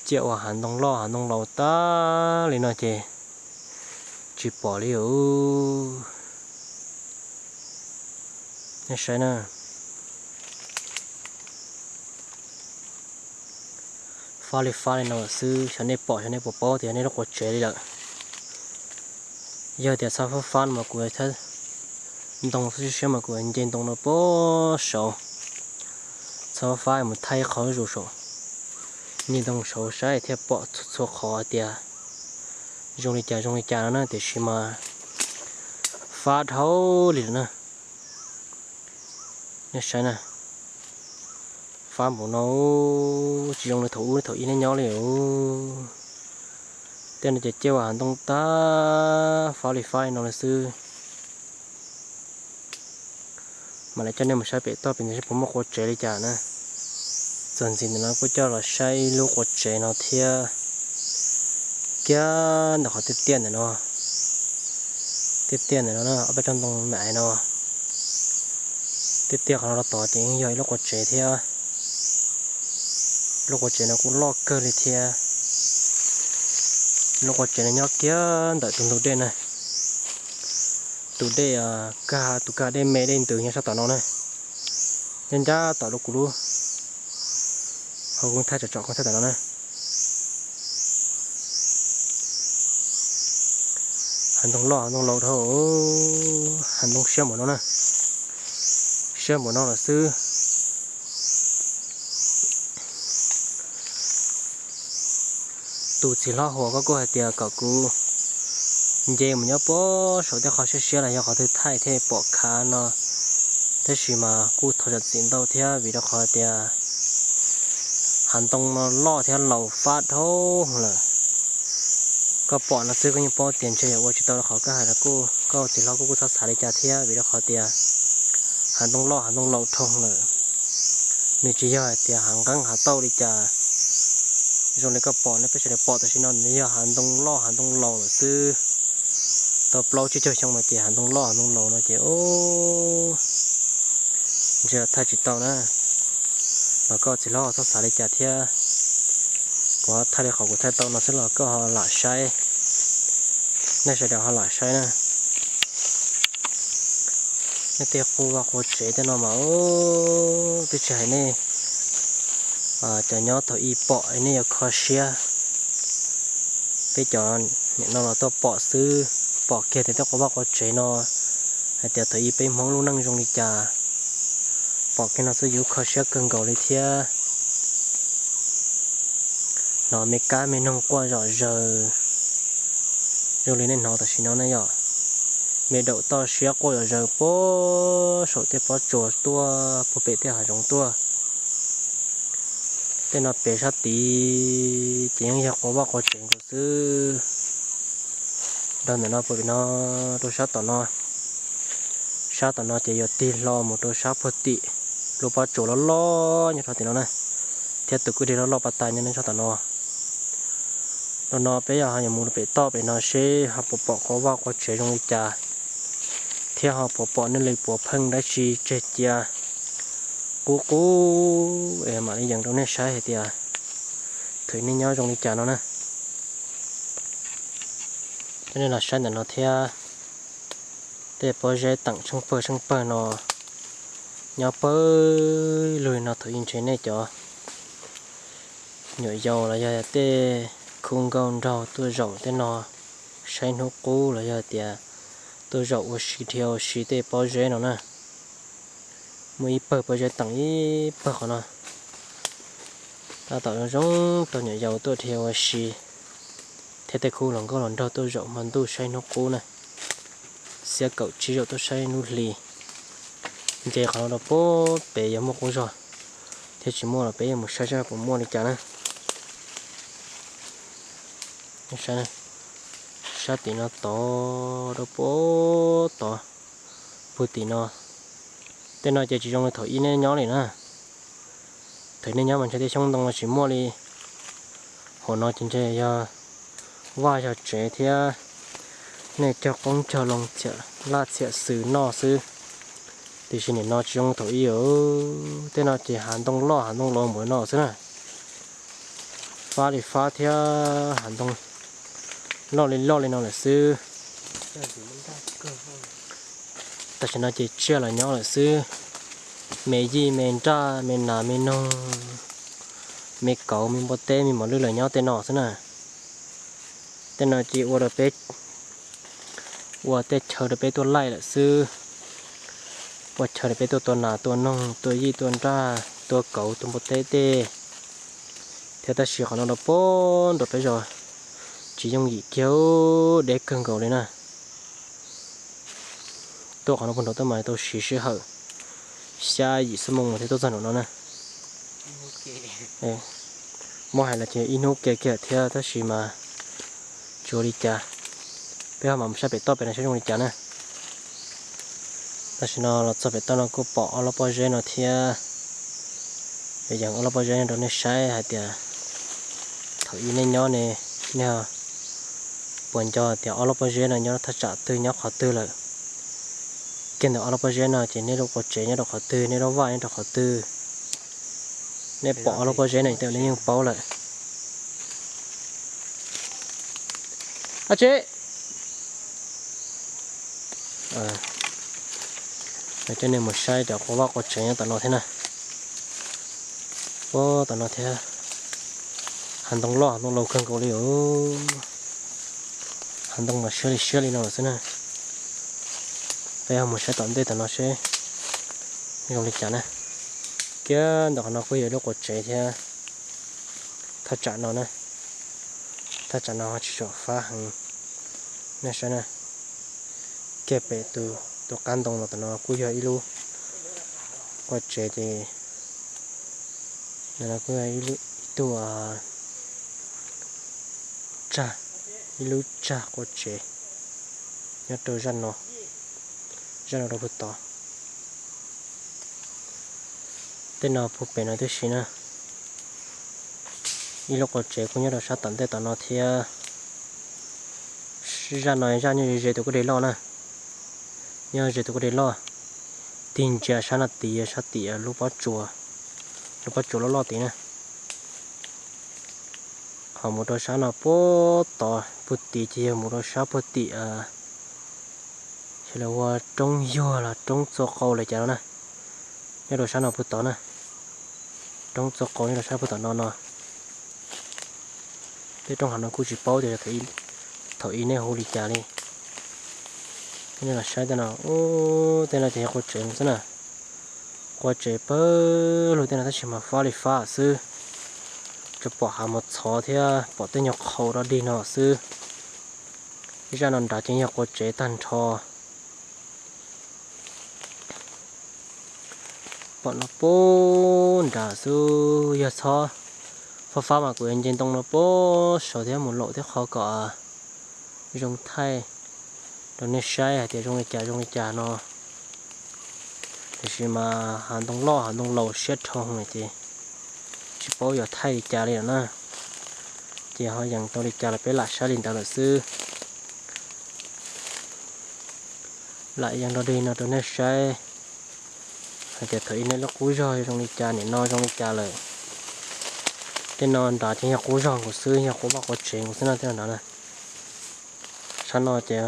ciaj ua hav ntoo loj hav ntoo laus tag li no ces tsis pom li os. Nej saib na, fab li fab li no lawm xwb, xyov nej pom xyov nej puas paub tias nej lub quav tsev li lawm. Yog tias txhob fab fab no mas kuv ntoo xwb siab mas kuv nce ntoo no puag saud. Txhob fab fab mus thaij qhov zuj zus saum, nce ntoo saud saib thiaj pom txhua txhua qhov tias zoo li cas zoo li cas no na, tiam sis mas fab dhau li lawm na. Nej saib na, Fab npaum no, tsis zoo li thaum ub thaum ub nej nyob li os. Tej no ces cia ua hav ntoo tag fab li fab no lawm xwb. Mam li coj nej mus saib pem toj pem ntxeev seb puas muaj qua tsev li cas na. Txog ntxiv ntawm no kuj coj los saib ib lub qua tsev no thiab. Kiag ntawm qhov tiaj tiaj ntawm no, tiaj tiaj ntawm no na, ob peb tsob ntoo me no, tiaj tiaj qhov no rau tod ces yeej yog ib lub qua tsev thiab. Lub qua tsev no kuj loj kawg li thiab. Lub qua tsev no nyob kiag ntawm tus ntug dej na, tus dej, kag tus kag dej me dej ntws nyob sab tom no na. Nyob ncaj tom lub kuv lub hauv koob thaij, tsom tsom koob thaij tom no na. Hav ntoo loj hav ntoo laus dhau, hav ntoo siab npaum no na, siab npaum no lawm xwb. Tus txiv hlob Huas koj kuj hais tias kom kuv nce mus nyob puag saum tej qhov siab siab los yog qhov twg thaij thiaj pom khav no, tab sis mas kuj thov zam txim ntau thiab vim rau qhov tias hav ntoo no loj thiab laus fab dhau lawm. Koj pom no xwb koj yeej paub tias ntshe yuav ua tsis tau rau qhov koj hais los kuj, koj txiv hlob kuj kuj txhob xav li cas thiab vim rau qhov tias hav ntoo loj hav ntoo laus dhau lawm. Nws tsis yog hais tias hav nqeeb hav tauj li cas. Zoo li koj pom ne, peb sawv daws pom tam sim no nws yog hav ntoo loj hav ntoo laus lawm xwb. Tau plaub tsib caug xyoo no ces hav ntoo loj hav ntoo laus no ces ntshe thaij tsis tau na. Los koj txiv hlob txhob xav li cas thiab. Kuv thaij li qhov kuv thaij tau no xwb los koj ho lam saib, nej sawv daws ho lam saib na. Nej tej qua vaj qua tsev tej no mas twb tsis hais nej cov nyob thaum ub pom nej yuav kho siab. Peb cov nim no los tuaj pom xwb, pom kiag tias tej qua vaj qua tsev no hais tias thaum ub peb Hmoob lub neej zoo li cas, pom kiag no xwb yuav kho siab kawg nkaus li thiab. Hnov me kab me noog quaj zom zaws zoo li nej hnov tam sim no ne yom. Me daum toj siab quaj zom zaws puag saum tej pob tsuas tuaj puag pem tej hav zoov tuaj. Tej no pem sab tid ces yeej yog qua vaj qua tsev nkaus xwb. Dhau ntawm no puag pem no rau sab tom no, sab tom no ces yuav tig hlo mus rau sab puag tim lub pob tsuas loj loj nyob rau tim no na, thiab tus kwj deg loj loj pas tas nyob sab tom no. Rau no peb yog ho yuav mus rau pem toj pem no seb ho puas pom qua vaj qua tsev zoo li cas, thiab ho puas pom nej li puas pheej dab tsi tseg cia qub qub es mam li yees rau nej saib hais tias thaum nej nyob zoo li cas no na. Coj nej los saib ntawm no thiab. Tej pob zeb teem tsheej pawg tsheej pawg no nyob pawg lug li no thaum ub ntshe nej cov nyuam yaus los yog tej khub nkauj nraug tuaj zaum tej no saib hnub qub los yog tias tuaj zaum ua si dhia ua si tej pob zeb no na. Muaj ib pawg pob zeb teem ib pawg qhov no. Tab tom zoo zoo rau nyuam yaus tuaj dhia ua si thiab tej khub hluas nkauj hluas nraug tuaj zaum hmo ntuj saib hnub qub na. Xiab kaum tsib zaum tuaj saib hnub hli. Nce qhov no rau puag pem yog muaj qub zog, thiab tsis muaj los peb yuav mus saib saib puas muaj li cas na. Sab tim no tod rau puag tod, puag tim no. Tej no ces tsis zoo li thaum ub nej nyob li na. Thaum nej nyob mas ntshe tej xyoob ntoo no tsis muaj li. Hauv no ces ntshe yog vaj yog tsev thiab nej cog qoob cog loo txhiam laj txhiam xws noj xwb. Tiam sis nim no tsis zoo thaum ub. Tej no ces hav ntoo loj hav ntoo laus npaum no xwb na. Fab li fab thiab hav ntoo loj li loj li no lawm xwb. Tam sim no ces tsiaj los nyob lawm xwb. Me yij me nraj me nas me noog, me kauv me npua teb me mos lwj los nyob tej no xwb na. Tej no ces ua rau peb, ua tej chaw rau peb tuaj laij lawm xwb. Ua chaw rau peb tuaj tua nas tua noog tua yij tua nraj tua kauv tua npua teb tej. Thiab tab sis qhov no rau puag nram peb zos tsis yooj yim kiag, deb kawg nkaus li na. Tuaj qhov no puag nram tuaj mas tau siv sij hawm xya yim xuab moos mas thiaj tuaj txog nram no na. Muab hais los ces ib hnub ke kiag thiab tab sis mas tsis ua li cas. Peb ho mam mus saib pem toj pem no saib zoo li cas na. Tam sim no los txog pem toj no kuj pom ob lub pob zeb no thiab. Yuav yees ob lub pob zeb no rau nej saib hais tias thaum ub nej nyob ne, nej puas nco tias ob lub pob zeb no nyob thaj tsam twg nyob qhov twg lawm. Kiag ntawm ob lub pob zeb no ces nej lub qua tsev nyob rau qhov twg, nej lub vaj nyob rau qhov twg. Nej pom ob lub pob zeb no ces nej yeej paub lawm. Ab tsi, coj nej mus saib cov qua vaj qua tsev nyob tom no thiab na. Ua tom no thiab, hav ntoo loj hav ntoo laus kawg nkaus li os. Hav ntoo mas siab li siab li no lawm xwb na. Peb ho mus saib tom ntej tom no seb zoo li cas na. Kiag ntawm qhov no kuj yog lub qua tsev thiab. Thaj tsam no na, thaj tsam no ho tsis tshua fab heev. Nej saib na, kiag pem tus qab ntoo los tom no kuj yog ib lub qua tsev ces no kuj yog ib tug tsag, ib lub tsag qua tsev nyob rau zaj no, zaj no rau puag tod. Tej no puag pem no tib si na. Ib lub qua tsev kuj nyob rau sab tom ntej tom no thiab. Zaj no zaj nyob ze tus kuj de loj na, nyob ze tus kuj de loj. Tig ntsia sab no tid, sab tim lub pob tsuas, lub pob tsuas loj loj tid na. Ho mus rau sab no puag tod puag tid ces yog mus rau sab puag tim, xyov lawv hu ua roob yuag los roob txua qau los cas no na. Nyob rau sab no puag tod na, roob txua qau nyob rau sab puag tom no no. Tej roob hav no kuj tsis paub tias thaum ub nej hu li cas li. Nej los saib tej no, tej no ces yog qua tsev xwb na. Qua tsev pawg lug tej no tab sis mas fab li fab xwb. Tsuas pom hav mos txhov thiab pom tej nyuag qhau dog dig no xwb. Zaj no nrad ces yog qua tsev tag nrho. Pom no puag nrad xwb, yog txhob fab fab mas kuv yuav nce ntoo no puag saud thiab mus laum thiab qhov kom zoo thaij rau nej saib hais tias zoo li cas zoo li cas no. Tiam sis mas hav ntoo loj hav ntoo laus siab dhau lawm ces tsis paub yuav thaij li cas li lawm na. Ces ho yees tau li cas los peb lam saib li ntawd lawm xwb. Lam yees dog dig no rau nej saib hais tias thaum ub nej lub qub zog zoo li cas, nim no zoo li cas lawm. Tej no nrad ces yog qub zog nkaus xwb, yog qua vaj qua tsev nkaus xwb no tej no nrad na. Sab no ces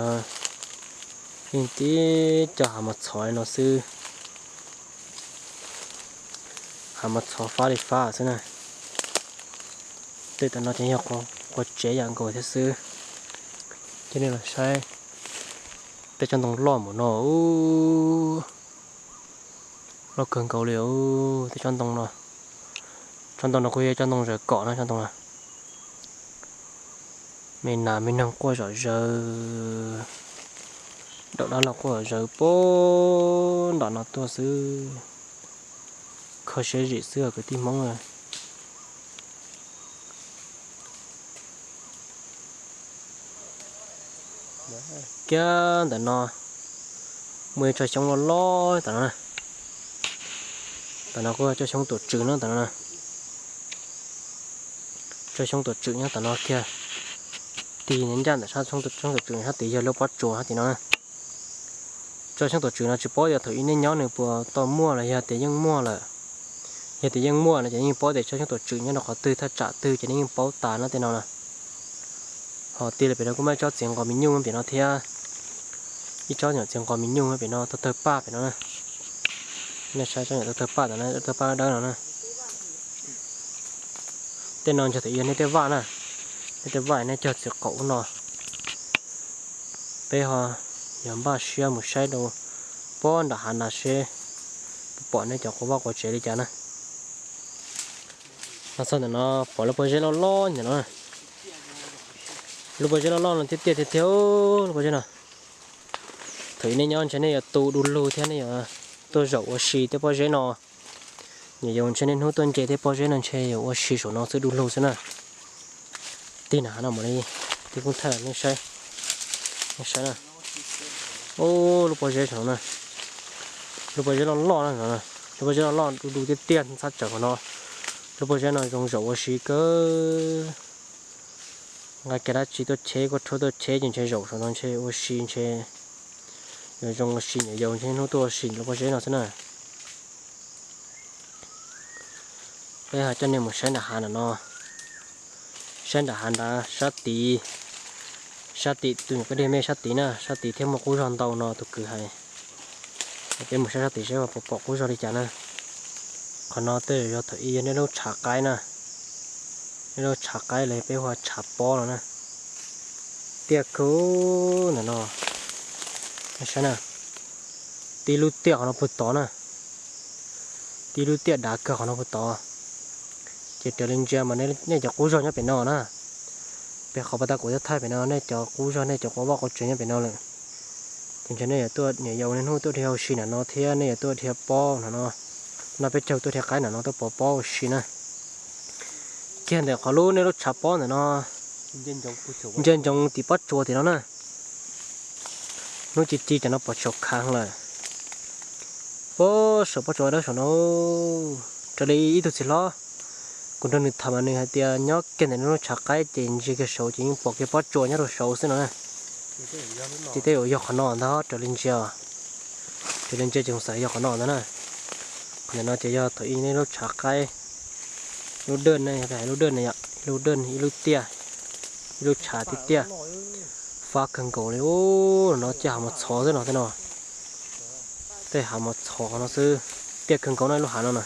yeej tib co hav mos txhov li no xwb. Hav mos txhov fab li fab xwb na. Tej tom no ces yog qua tsev yam nkaus thiab xwb. Coj nej los saib tej tsob ntoo loj npaum no, loj kawg nkaus li. Tej tsob ntoo no, tsob ntoo no kuj yog tsob ntoo zaws kom na, tsob ntoo no. Me nas me noog quaj zom zaws, daum dab laug quaj zom zaws puag nram no tuaj xwb. Kho siab zim xwb os kwv tij Hmoob. Kiag ntawm no muaj ib tsob xyoob loj loj tom no na. Tom no kuj tsob xyoob tuam tswm no, tom no na. Tsob xyoob tuam tswm nyob tom no kiag. Tig ncaj ntawm sab xyoob tuam tswm sab tid yog lub pob tsuas sab tim no na. Tsob xyoob tuam tswm no tsis paub tias thaum ub nej nyob nws puas tau muaj los yog tias yeej muaj lawm. Yog tias yeej muaj no ces yeej paub tias tsob xyoob tuam tswm nyob rau qhov twg thaj tsam twg ces nej yeej paub tas no tej no na. Ho tig li pem no kuj muaj ib tsob txiv nqos mis nyuj pem no thiab. Ib tsob nyuam txiv nqos mis nyuj pem no tawg tawg paj pem no na. Nej saib tsob nyuam tawg tawg paj ntawm no, tawg paj dawb no na. Tej no ntshe twb yog nej tej vaj na. Nej tej vaj nej cog txiv qaum ub no. Peb ho yog npaj siab mus saib rau puag nram hav no seb puas pom nej cov qua vaj qua tsev li cas na. Los txog ntawm no pom lub pob zeb loj loj ntawm no. Lub pob zeb loj loj no tiaj tiaj tiag tiag, lub pob zeb no. Thaum ub nej nyob ntshe nej yuav tu du lug thiab nej yuav tuaj zaum ua si tej pob zeb no. Nyuam yaus ntshe niaj hnub tuaj nce tej pob zeb no ntshe yuav ua si saum no xwb du lug xwb na. Tig nram hav no mam li, tig koob thaij nej saib, nej saib na. Lub pob zeb saum no na, lub pob zeb loj loj na, lub pob zeb loj loj du du tiaj tiaj txhab tsawm qhov no. Lub pob zeb no zoo zaum ua si kawg. Nqa kiag dab tsi tuaj cheb, kuj rhuab tuaj cheb ces ntshe zaum saum no ntshe ua si ntshe yuav zoo ua si, nyuam yaus ntshe niaj hnub tuaj ua si lub pob zeb no xwb na. Peb ho coj nej mus saib nram hav nram no, saib nram hav nrad sab tid, sab tid tus nyuam kwj deg me sab tid na, sab tid thiaj muaj qub zog ntau no tus kwv hais. Peb mus saib sab tid saib puas pom qub zog li cas na. Qhov no tej zaum yog thaum ub yog nej lub tshav qaib na, nej lub tshav qaib los peb hu tshav pob no na. Tiaj kawg ntawm no, saib na, tib lub tiaj qhov no puag tod na, tib lub tiaj dav kawg qhov no puag tod. Ces raws li ntsia mas nej cov qub zog nyob pem no na, pem qhov pas tas kuv thaij pem no nej cov qub zog nej cov quav vaj quav tsev nyob pem no lawm. Ces ntshe nej yuav tuaj, nyuam yaus niaj hnub tuaj dhia ua si nram no thiab nej yuav tuaj dhia pob nram no, noj peb caug tuaj dhia qaib nram no tuaj pov pob ua si na. Kiag ntawm qhov lub nej lub tshav pob ntawm no, ntsia ntsoov tim pob tsuas tim no na. Hnub ci ci cov no pom tsaus khav lawm. Pob saum pob tsuas dawb saum no, raws li ib tug txiv hlob, kuv nrog nws tham mas nws hais tias nyob kiag ntawm lub tshav qaib ces ntsia kiag saud ces yeej pom kiag pob tsuas nyob rau saud xwb no na. Ces tej zaum yog qhov no ntag, raws li ntsia, raws li ntsia ces xav yog qhov no ntag na. Qhov ntawm no ces yog thaum ub nej lub tshav qaib, lub dawj ne, yog hais lub dawj ne yom, ib lub dawj, ib lub tiaj, ib lub tshav tiaj tiaj, fab kawg nkaus li. Ub, no ciaj hav mos txhov xwb no tej no, tej hav mos txhov no xwb, tiaj kawg nkaus no ib lub hav no na.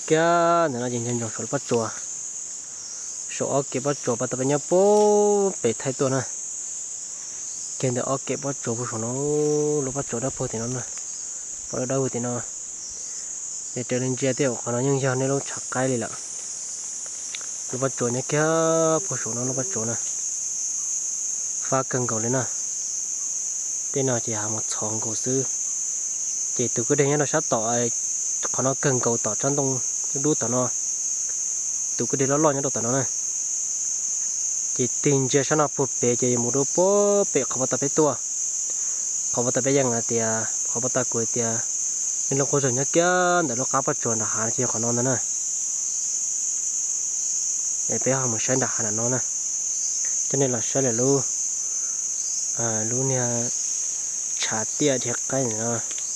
Kiag ntawm no ces ntsia ntsoov saum lub pob tsuas, saum ob kem pob tsuas pas tas peb nyob puag pem thaij tuaj na. Kiag ntawm ob kem pob tsuas puag saum no, lub pob tsuas dawb puag tim no na, pob dawb dawb puag tim no. Ces raws li ntsia tej zaum qhov no yeej yog nej lub tshav qaib li lawm. Lub pob tsuas nyob kiag puag saum no lub pob tsuas na, fab kawg nkaus li na. Tej no ces hav mos txhov nkaus xwb. Ces tus kwj deg nyob rau sab tom qhov no kawg nkaus tom tsob ntoo dub tom no, tus kwj deg loj loj nyob rau tom no na. Ces tig ntsia sab no puag pem ces yuav mus rau puag pem qhov pas tas peb tuaj. Qhov pas tas peb yeej hais tias, qhov pas tas kuv hais tias, nej lub qub zog nyob kiag ntawm lub qab pob tsuas nram hav ces yog qhov no ntag na. Es peb ho mus saib nram hav nram no na. Coj nej los saib lawm lub, lub niag tshav tiaj dhia qaib no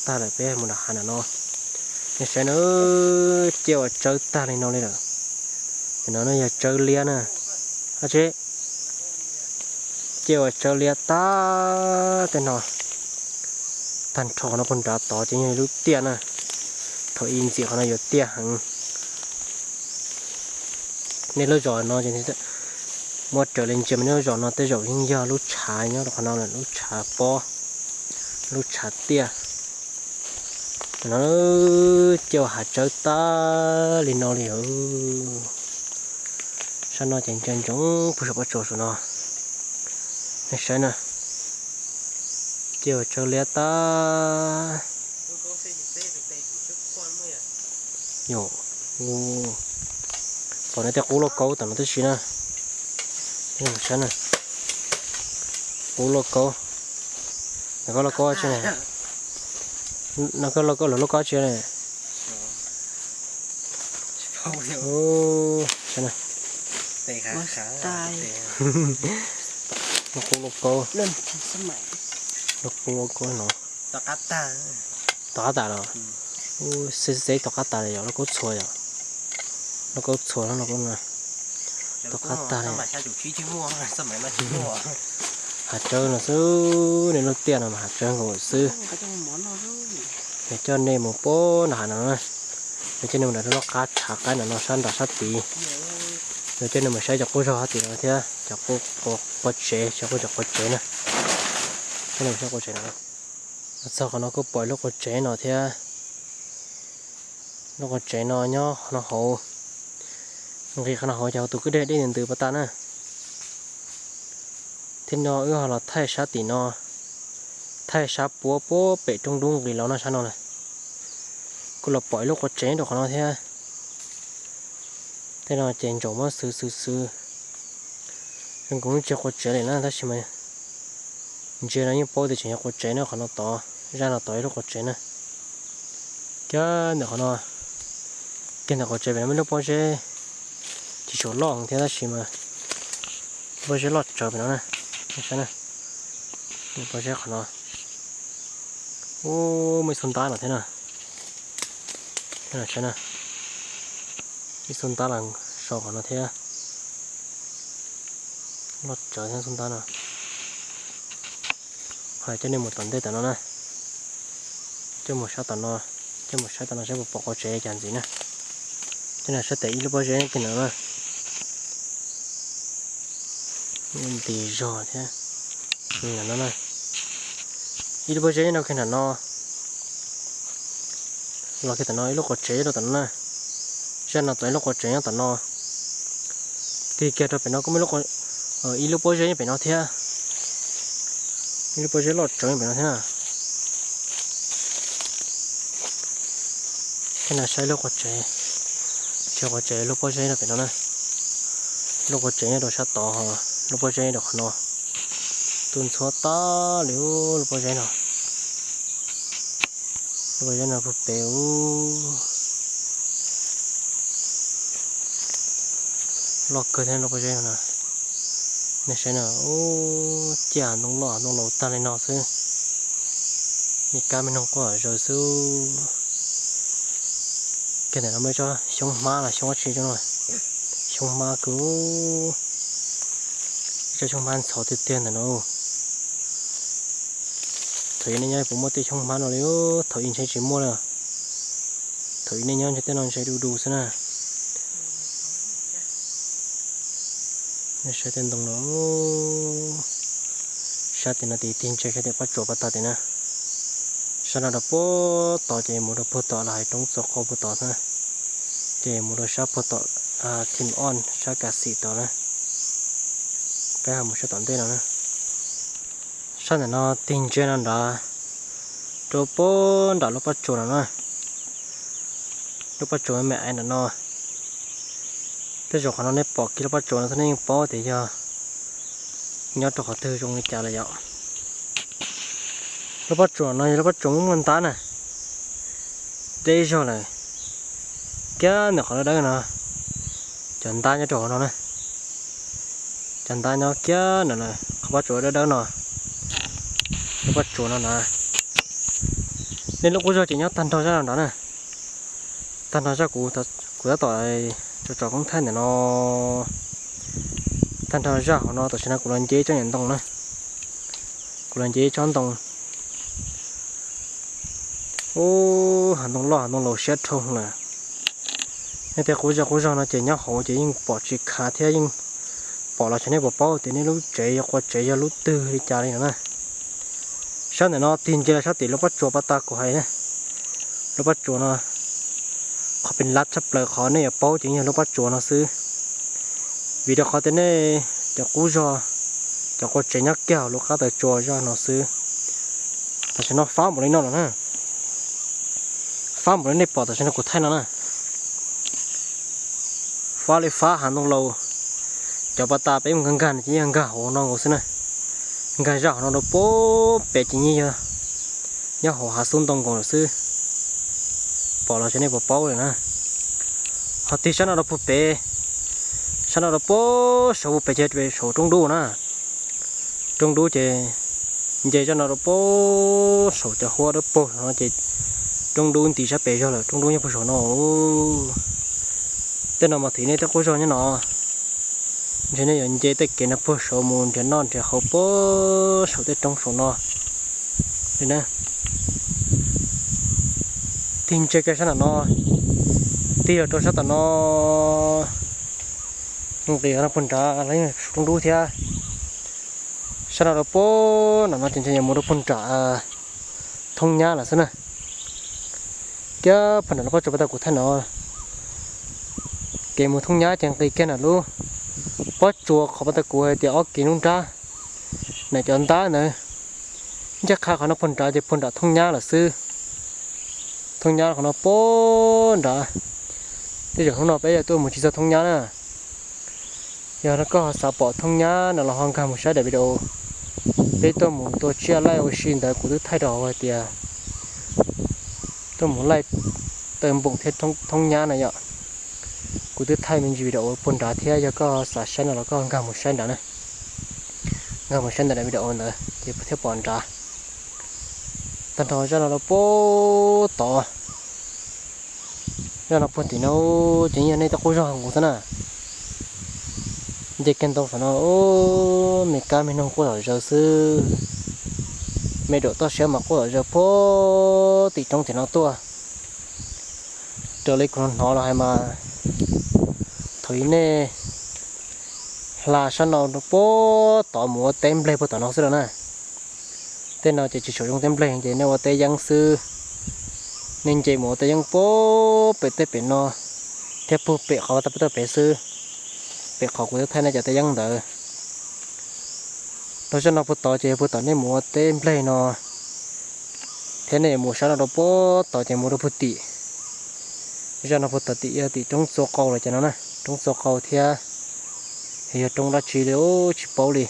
tag lawm peb mus nram hav nram no. Nej saib na, ciaj ua tsawb tag li no li lawm. Cov no yog tsawb liab na. Ab tsi, ciaj ua tsawb liab tag tej no. Tag nrho qhov no puag nrad tod ces yog lub tiaj na. Thaum ub ntxim qhov no yuav tiaj heev. Nej lub zos no, muab raws li ntsia mas nej lub zos no tej zaum yeej yog lub tshav nyob rau qhov no lawm, lub tshav pob, lub tshav tiaj. No ciaj ua hav tsawb tag li no li. Sab no ces ntsia ntsoov puag saum pob tsuas saum no. Nej saib na, ciaj ua tsawb liab tag. Yog, pom nej tej qub lauj kaub tom no tib si na. Saib na, qub lauj kaub. Nov koj lauj kaub tsi ne? Nov koj lauj kaub, lawv lauj kaub tsi ne? Saib na, lauj qub lauj kaub, lauj qub lauj kaub no. Tom qab tas los? Xeb xeb tom qab tas yog lauj kaub txhua yom. Lauj kaub txhua no, lauj kaub no tom qab tas li. Hav tsawb no xwb, nej lub tiaj no mas hav tsawb nkaus xwb. Yog coj nej mus puag nram hav no na, yog coj nej mus nram lub qab tshav qaib nram no sab nram sab tid, yog coj nej mus saib cov qub zog hab tim no thiab cov quav tsev, cov quav tsev na. Coj nej mus saib quav tsev no. Txog qhov no kuj pom ib lub quav tsev no thiab. Lub quav tsev no nyob qhov no hauv, nqis qhov no hauv ces tus kwj deg deb ntws pas tas na. Thiab no wb ho los thaij sab tim no, thaij sab puab puag pem roob dub nqis los no sab no na. Kuj los pom ib lub qua tsev rau qhov no thiab. Tej no ces ntsaum muab xwv xwv xwv zoo nkaus tsis yog qua tsev li na, tab sis mas ntsia no yeej paub tias tseem yog qua tsev na. Qhov no tod, zaj no tod ib lub qua tsev na. Kiag ntawm qhov no, kiag ntawm qua tsev pem no muaj lub pob zeb tsis tshua loj thiab tab sis mas pob zeb loj tsawv pem no na. Saib na, pob zeb qhov no, ub, muaj ib xub ntab no thiab na. Saib na, ib xub ntab los so qhov no thiab. Loj tsawv thiab xub ntab no. Ho coj nej mus tom ntej tom no na, coj mus saib tom no, coj mus saib tom no saib puas pom qua tsev cas ntxiv na. Coj nej saib tes ib lub pob zeb kiag ntawm no na. Nti zog thiab. Ntawm no na, ib lub pob zeb nyob kiag ntawm no. Los kiag tom no ib lub qua tsev rau tom no na. Zaj no tod ib lub qua tsev nyob tom no. Tig kiag rau pem no kuj muaj ib lub pob zeb nyob pem no thiab. Ib lub pob zeb loj tsawv pem no thiab na. Thiab no saib lub qua tsev, tsev qua tsev lub pob zeb rau pem no na. Lub qua tsev nyob rau sab tod, lub pob zeb nyob rau qhov no. Tuaj ntxhuab tag li lub pob zeb no. Lub pob zeb no puag pem ub. Loj kawg thiab lub pob zeb no na. Nej saib na, ub, ciaj ntoo loj ntoo laus tag li no xwb. Me kab me noog quaj zaws xwb. Kiag ntawm no muaj ib tsob xyoob hmab los xyoob dab tsi tsob no. Xyoob hmab kawg. Ib tsob xyoob hmab ntxhov tiag tiag ntawm no. Thaum ub nej nyob puas muaj tej xyoob hmab no li? Thaum ub ntshe tsis muaj li. Thaum ub nej nyob ntshe tej no ntshe du du xwb na. Nej saib tej ntoo no, sab tim no tid tig ntsia kiag tim pob tsuas pas tag tid na. Sab no rau puag tod ces mus rau puag tom lawv hais roob txos qau puag tod na. Ces mus rau sab puag tom Thim Oj sab Kav Xim tod na. Peb ho mus sab tom ntej no na. Sab ntawm no tig ntsia no nrad, rau puag nram lub pob tsuas no na. Lub pob tsuas me me nram no. Tej zaum qhov no nej pom kiag lub pob tsuas no xwb nej yeej paub tias yog nyob rau qhov twg zoo li cas lawm yom. Lub pob tsuas no yog lub pob tsuas muaj muaj ntab na, deb zog lawm. Kiag ntawm qhov dawb dawb no, cov ntab nyob rau hauv no na. Cov ntab nyob kiag ntawm qhov pob tsuas dawb dawb no, lub pob tsuas no na. Nej lub qub zog ces nyob tag nrho zaj no nrad na. Tag nrho zaj kuv, kuv tab tom tso tso koob thaij ntawm no. Tag nrho zaj hauv no tam sim no kuv los nce tsob niam ntoo na. Kuv los nce tsob ntoo. Ub, hav ntoo loj hav ntoo laus siab dhau lawm. Nej tej qub zog qub zog no ces nyob hauv ces yeej pom tsis khav thiab yeej pom los xyov nej puas paub tias nej lub tsev yog qua tsev yog lub twg li cas li no na. Sab ntawm no tig ntsia los sab tim lub pob tsuas pas tag kuv hais na. Lub pob tsuas no, qhov pes lab tshaj plaws qhov nej yuav paub ces yog lub pob tsuas no xwb. Vim rau qhov tias nej cov qub zog, cov qua tsev nyob kiag hauv lub qab taw tsua zaj no xwb. Tam sim no fab npaum li no lawm na. Fab npaum li nej pom tam sim no kuv thaij no na. Fab li fab hav ntoo laus. Cov pas tag peb mus nkag nkag no ces yeej nkag hauv no nkaus xwb na. Nkag zaj hauv no rau puag pem ces yeej yog nyob hauv hav xub ntoo nkaus lawm xwb. Pom los xyov nej puas paub lawm na. Ho tig sab no rau puag pem, sab no rau puag saud puag pem ces saud roob dub na. Roob dub ces nce zaj no rau puag saum cov huab dawb paug no ces roob dub nti sab pem zog lawm, roob dub nyob puag saum no. Tej no mas thim nej tej qub zog nyob no. Ntshe nej yuav nce tej kev no puag saud mus nrhiav noj nrhiav haus puag saum tej roob saum no li na. Tig ntsia kiag sab nram no, tig los rau sab tom no, nqis no puag nrad los yeej saum roob dub thiab. Sab no rau puag nram no ces ntshe yuav mus rau puag nram Thoob Nyab lawm xwb na. Kiag puag nram lub pob tsuas pas tag kuv thaij no, kev mus Thoob Nyab ces nqis kiag nram lub pob tsuas qhov pas tag kuv hais tias ob kev nruab nrab, nram cov ntab ntawd. Ncaj qha qhov no puag nrad ces puag nram Thoob Nyab lawm xwb. Thoob nyab qhov no puag nrad. Tej zaum hnub no peb yuav tuaj mus tsis txog thoob nyab na. Yog koj ho xav pom thoob nyab no los ho nkag mus saib daim video. Peb tuaj mus tua tsiaj laij ua si ntawd kuv twb thaij rau hauv hais tias tuaj mus laij taw npoom thiab thoob nyab na yom. Kuv twb thaij me ntsis video puag nrad thiab, yog koj xav saib no los koj nkag mus saib nrad na. Nkag mus saib ntawm daim video ntawd ces thiaj pom nrad. Tag nrho zaj no rau puag tod. Zaj no puag tim no ces yog nej tej qub zog nkaus xwb na. Nce kiag ntau saum no, me kab me noog quaj zom zaws xwb. Me daum toj siab mas quaj zom zaws puag tim roob tim no tuaj. Raws li kuv hnov los hais mas thaum ub nej hla sab no puag tod mus ua teb nplej puag tom no xwb los na. Tej no ces tsis tshua zoo teb nplej ces nej ua teb yeeb xwb. Nej nce mus ua teb yeeb puag pem tej pem no thiab puag pem qhov tau peb tuaj pem xwb, pem qhov kuv twb thaij nej cov teb yeeb ntawd. Rau sab no puag tod ces yog puag tom nej mus ua teb nplej no, thiab nej mus sab no rau puag tod ces mus rau puag tim. Zaj no puag tom tim yog tim roob txua qau los cas no na, roob txua qau thiab yog roob dab tsi li tsis paub li.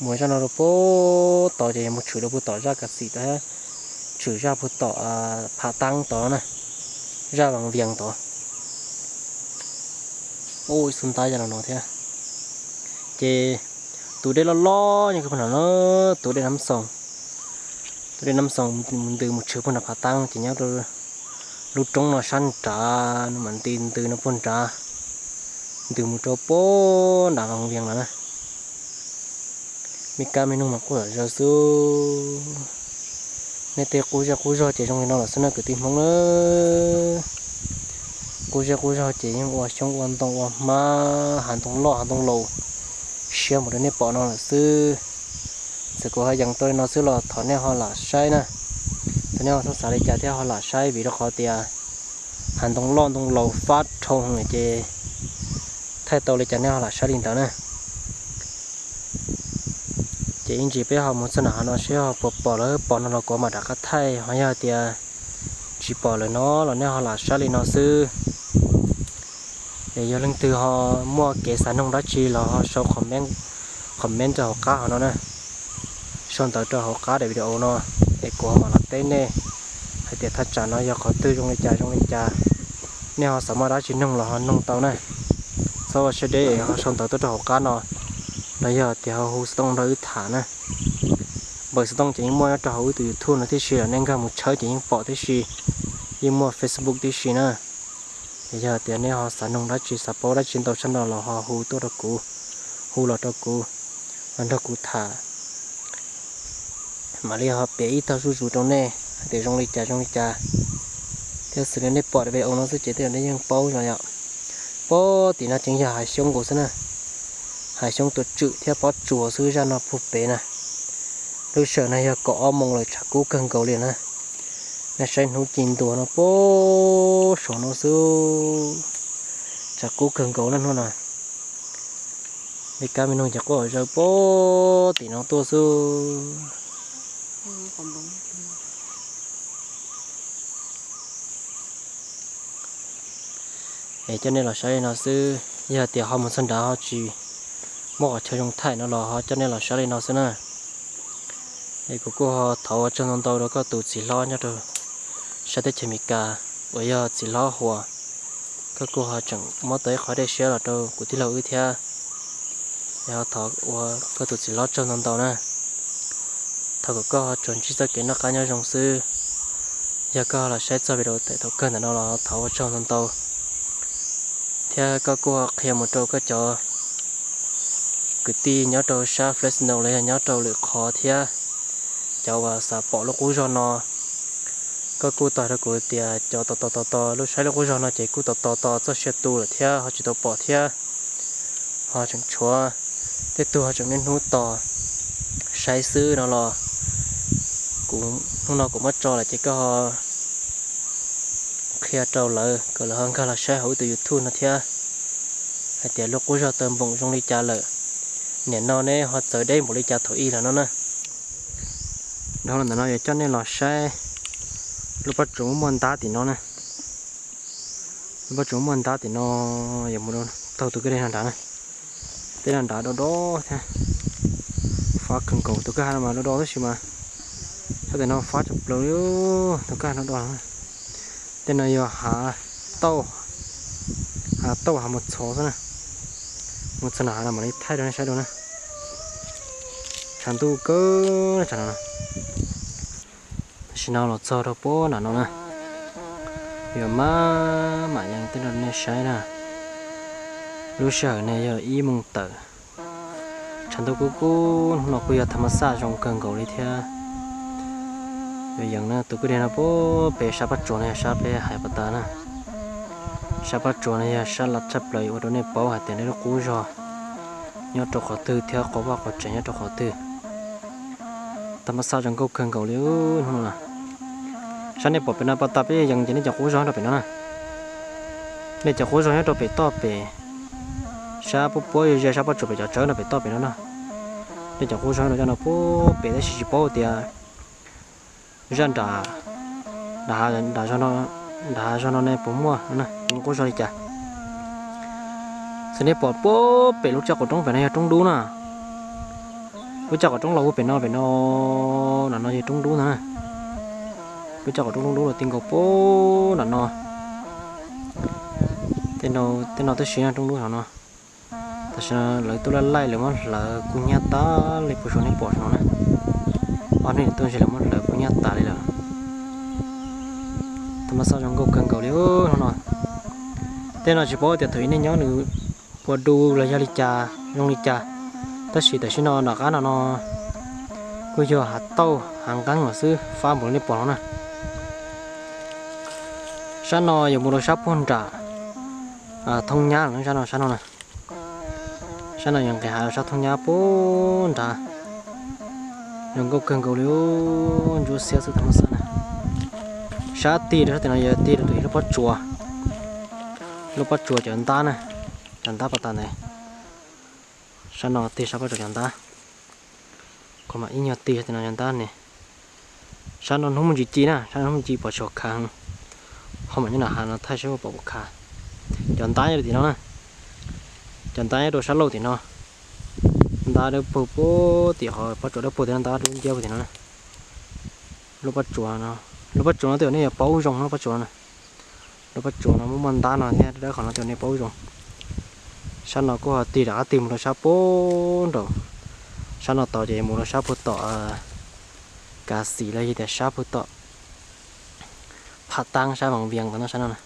Mus zaj no rau puag tod ces yog mus tshwm rau puag tom zaj kav xim tod, tshwm zaj puag tom Phav Taab tod na, zaj Vas Vias tod. Ua ib xub ntab yog los no thiab. Ces tus dej loj loj nyob puag no na, tus dej Nab Xoos. Tus dej Nab Xoos ntws mus tshwm puag nram Phav Taab ces nyob rau lub roob no sab nrad no mas nti ntws no puag nrad, ntws mus rau puag nram Vas Vias lawm na. Me kab me noog mas quaj zom zaws xwb. Nej tej qub zej qub zog ces zoo li no lawm xwb na kwv tij Hmoob na. Qub zej qub zog ces yeej ua xyoob ua ntoo ua hmab hav ntoo loj hav ntoo laus siab mus rau nej pom no lawm xwb. Txawm kuv hais yees tau li no xwb los thov nej ho lam saib na. Thov nej ho txhob xav li cas thiab ho lam saib vim rau qhov tias hav ntoo loj ntoo laus fab dhau ces thaij tau li cas nej ho lam saib li ntawd na. Ces ib ntsis peb ho mus txog nram hav no seb ho puas pom lawm, pom no los kuv mam rov qab thaij, ho yog tias tsis pom lawm no los nej ho lam saib li no xwb. Es yog leej twg ho muaj kev xav noog dab tsi los ho sau comment rau hauv qab hov no na. Sau ntawv rau hauv qab daim video no, es kuv ho mam los teb nej hais tias thaj tsam no yog qhov twg zoo li cas zoo li cas. Nej ho xav muaj dab tsi noog los ho noog tau na. Txhob ua siab deb es ho sau ntawv tuaj rau hauv qab no, los yog tias ho hu xov tooj nrog wb tham na. Npawb xov tooj ces yeej muaj nyob rau hauv wb tus YouTube no tib si, nej nkag mus tshawb ces yeej pom tib si, yeej muaj Facebook tib si na. Es yog tias nej ho xav noog dab tsi xav paub dab tsi ntau tshaj no los ho hu tuaj rau kuv, hu los rau kuv, los nrog kuv tham. Mam li ho piav ib tag zuj zus rau nej hais tias zoo li cas zoo li cas. Thiab xws li nej pom daim video no xwb ces tej zaum nej yeej paub los yom. Puag tim no ces yog hav xyoob nkaus xwb na. Hav xyoob tuaj tswm thiab pob tsuas xwb zaj no puag pem na. Lub sij hawm no yog kaum ob moos lawm tshav kub kawg nkaus li na. Nej saib hnub ci ntuag no puag saum no xwb. Tshav kub kawg nkaus na hnub no. Me kab me noog ces quaj zom zaws puag tim no tuaj xwb. Es coj nej los saib li no xwb, yog tias ho mus txog nrad ho tsis muaj qhov chaw zoo thaij no los ho coj nej los saib li no xwb na. Es kuv kuj ho thov ua tsaug ntau ntau rau koj tus txiv hlob nyob rau sab teb chaws Amelikas uas yog txiv hlob Huas, koj kuj ho tseem muab tau ib qho dej siab los rau kuv tij laug wb thiab. Es ho thov ua koj tus txiv hlob tsaug ntau ntau na. Thov kom koj ho tsuas ntsib txoj kev noj qab nyob zoo xwb. Yog koj los saib txog video thaum kawg ntawm no los thov ua tsaug ntau ntau. Thiab koj kuj ho qhia mus rau koj cov kwv tij nyob rau sab Fresno los yog nyob rau lwm qhov thiab, cov uas xav pom lub qub zog no. Koj kuj tau hais rau kuv tias cov tos tos tos tos lub saib lub qub zog no ces kuj tos tos tos txoj sia tu lawm thiab ho tsis tau pom thiab. Ho tseem tshuav tej tug ho tseem niaj hnub tos saib xwb no los, kuv hnub no kuv muab tso lawm ces koj ho qhia rau lawv kom lawv ho nkag los saib hauv wb tus YouTube no thiab, hais tias lub qub zog taw npoom zoo li cas lawm. Nim no neb ho txawv deb npaum li cas thaum ub lawm no na. Dhau los ntawm no yuav coj nej los saib Lub pob tsuas muaj muaj ntab tim no na. Lub pob tsuas muaj ntab tim no, yuav mus taug tus kwj deg no nrad na. Tej no nrad do do thiab, fab kawg nkaus. Tus kwj ha no mas do do tab sis mas sab tim no fab tshaj plaws li, tus kwj ha no do. Tej no yog hav tauj, hav tauj hav mus txhov xwb na. Mus txog nram hav no mam li thaij rau nej saib dua na. Tshav ntuj kawg tsam no. Tam sim no los txog rau puag nram no na, yuav maj mam yees tej no nej saib na. Lub sij hawm ne yog ib moos tawm. Tshav ntuj kub kub, hnub no kuj yog tham mas xaj zoo kawg nkaus li thiab. Yuav yees na, tus kwj deg no puag pem sab pob tsuas no yog sab peb hais pas tas na. Sab pob tsuas no yog sab laj tshaj plaws ua rau nej paub hais tias nej lub qub zog nyob rau qhov twg thiab qhov vaj qhov tsev nyob rau qhov twg. Tham mas xaj zoo nkauj kawg nkaus li hnub no. Sab nej pom pem no pas tas peb yees ces nej cov qub zog nyob rau pem no na. Nej cov qub zog nyob rau pem toj pem, sab puab puab ze sab pob tsuas pem cov tsawb no pem toj pem no na. Nej cov qub zog nyob rau zaj no puag pem tab sis tsis paub tias zaj nram, nram hav zog no ne puas muaj qub zog li cas. Xws nej pom puag pem lub caj qaum roob pem no yog roob dub na. Lub caj qaum roob los puag pem no, pem no, nram no yog roob dub ntag na. Lub caj qaum roob dub dub los ti nkaus puag nram no. Tej no tab sis roob dub hauv no. Tam sim no lawv tuaj laij laij lawv muab hlawv kub hnyiab tas li puag saum nej pom no na. Ob hnub tuaj ntshe lawv muab hlawv kub hnyiab tas li lawm. Tham mas xaj zoo nkauj kawg nkaus li hnub no. Tej no tsis paub tias thaum ub nej nyob nws puas du los yog li cas zoo li cas, tab sis tam sim no nram qab no no kuj yog hav tauj hav nqeeb los xwb fab npaum li nej pom no na. Sab no yuav mus rau sab puag nram Thoob Nyab lawm, sab no, sab no na. Sab no yog nqis hav rau sab Thoob Nyab puag nrad. Zoo nkauj kawg nkaus li, ntsuab xiab xwb tham mas xaj na. Sab tig rau sab tim no yog tig rau tus ib lub pob tsuas, lub pob tsuas cov ntab na, cov ntab pas tas ntawd. Sab no tig sab pob tsuas cov ntab, kuv mam ib nyuag tig sab tim no cov ntab ne. Sab no hnub muaj ntsis ci na, sab no hnub muaj ci pom tsis pom khav, ho mam nyob nram hav no thaij saib puas pom khav. Cov ntab nyob rau tim no na, cov ntab nyob rau sab laug tim no. Ntab dawb paug puag tim qhov pob tsuas dawb paug tim no, ntab dub nciab puag tim no na. Lub pob tsuas no, lub pob tsuas no tej zaum nej yuav paub zoo lub pob tsuas no. Lub pob tsuas no muaj muaj ntab no thiab dawb qhov no tej zaum nej paub zoo. Sab no kuj ho tig rov qab tig mus rau sab puag nraum, sab no tod ces mus rau sab puag tom Kav Xim los yog tias sab puag tom Phaj Taab sab Vaj Vias tom no sab no na.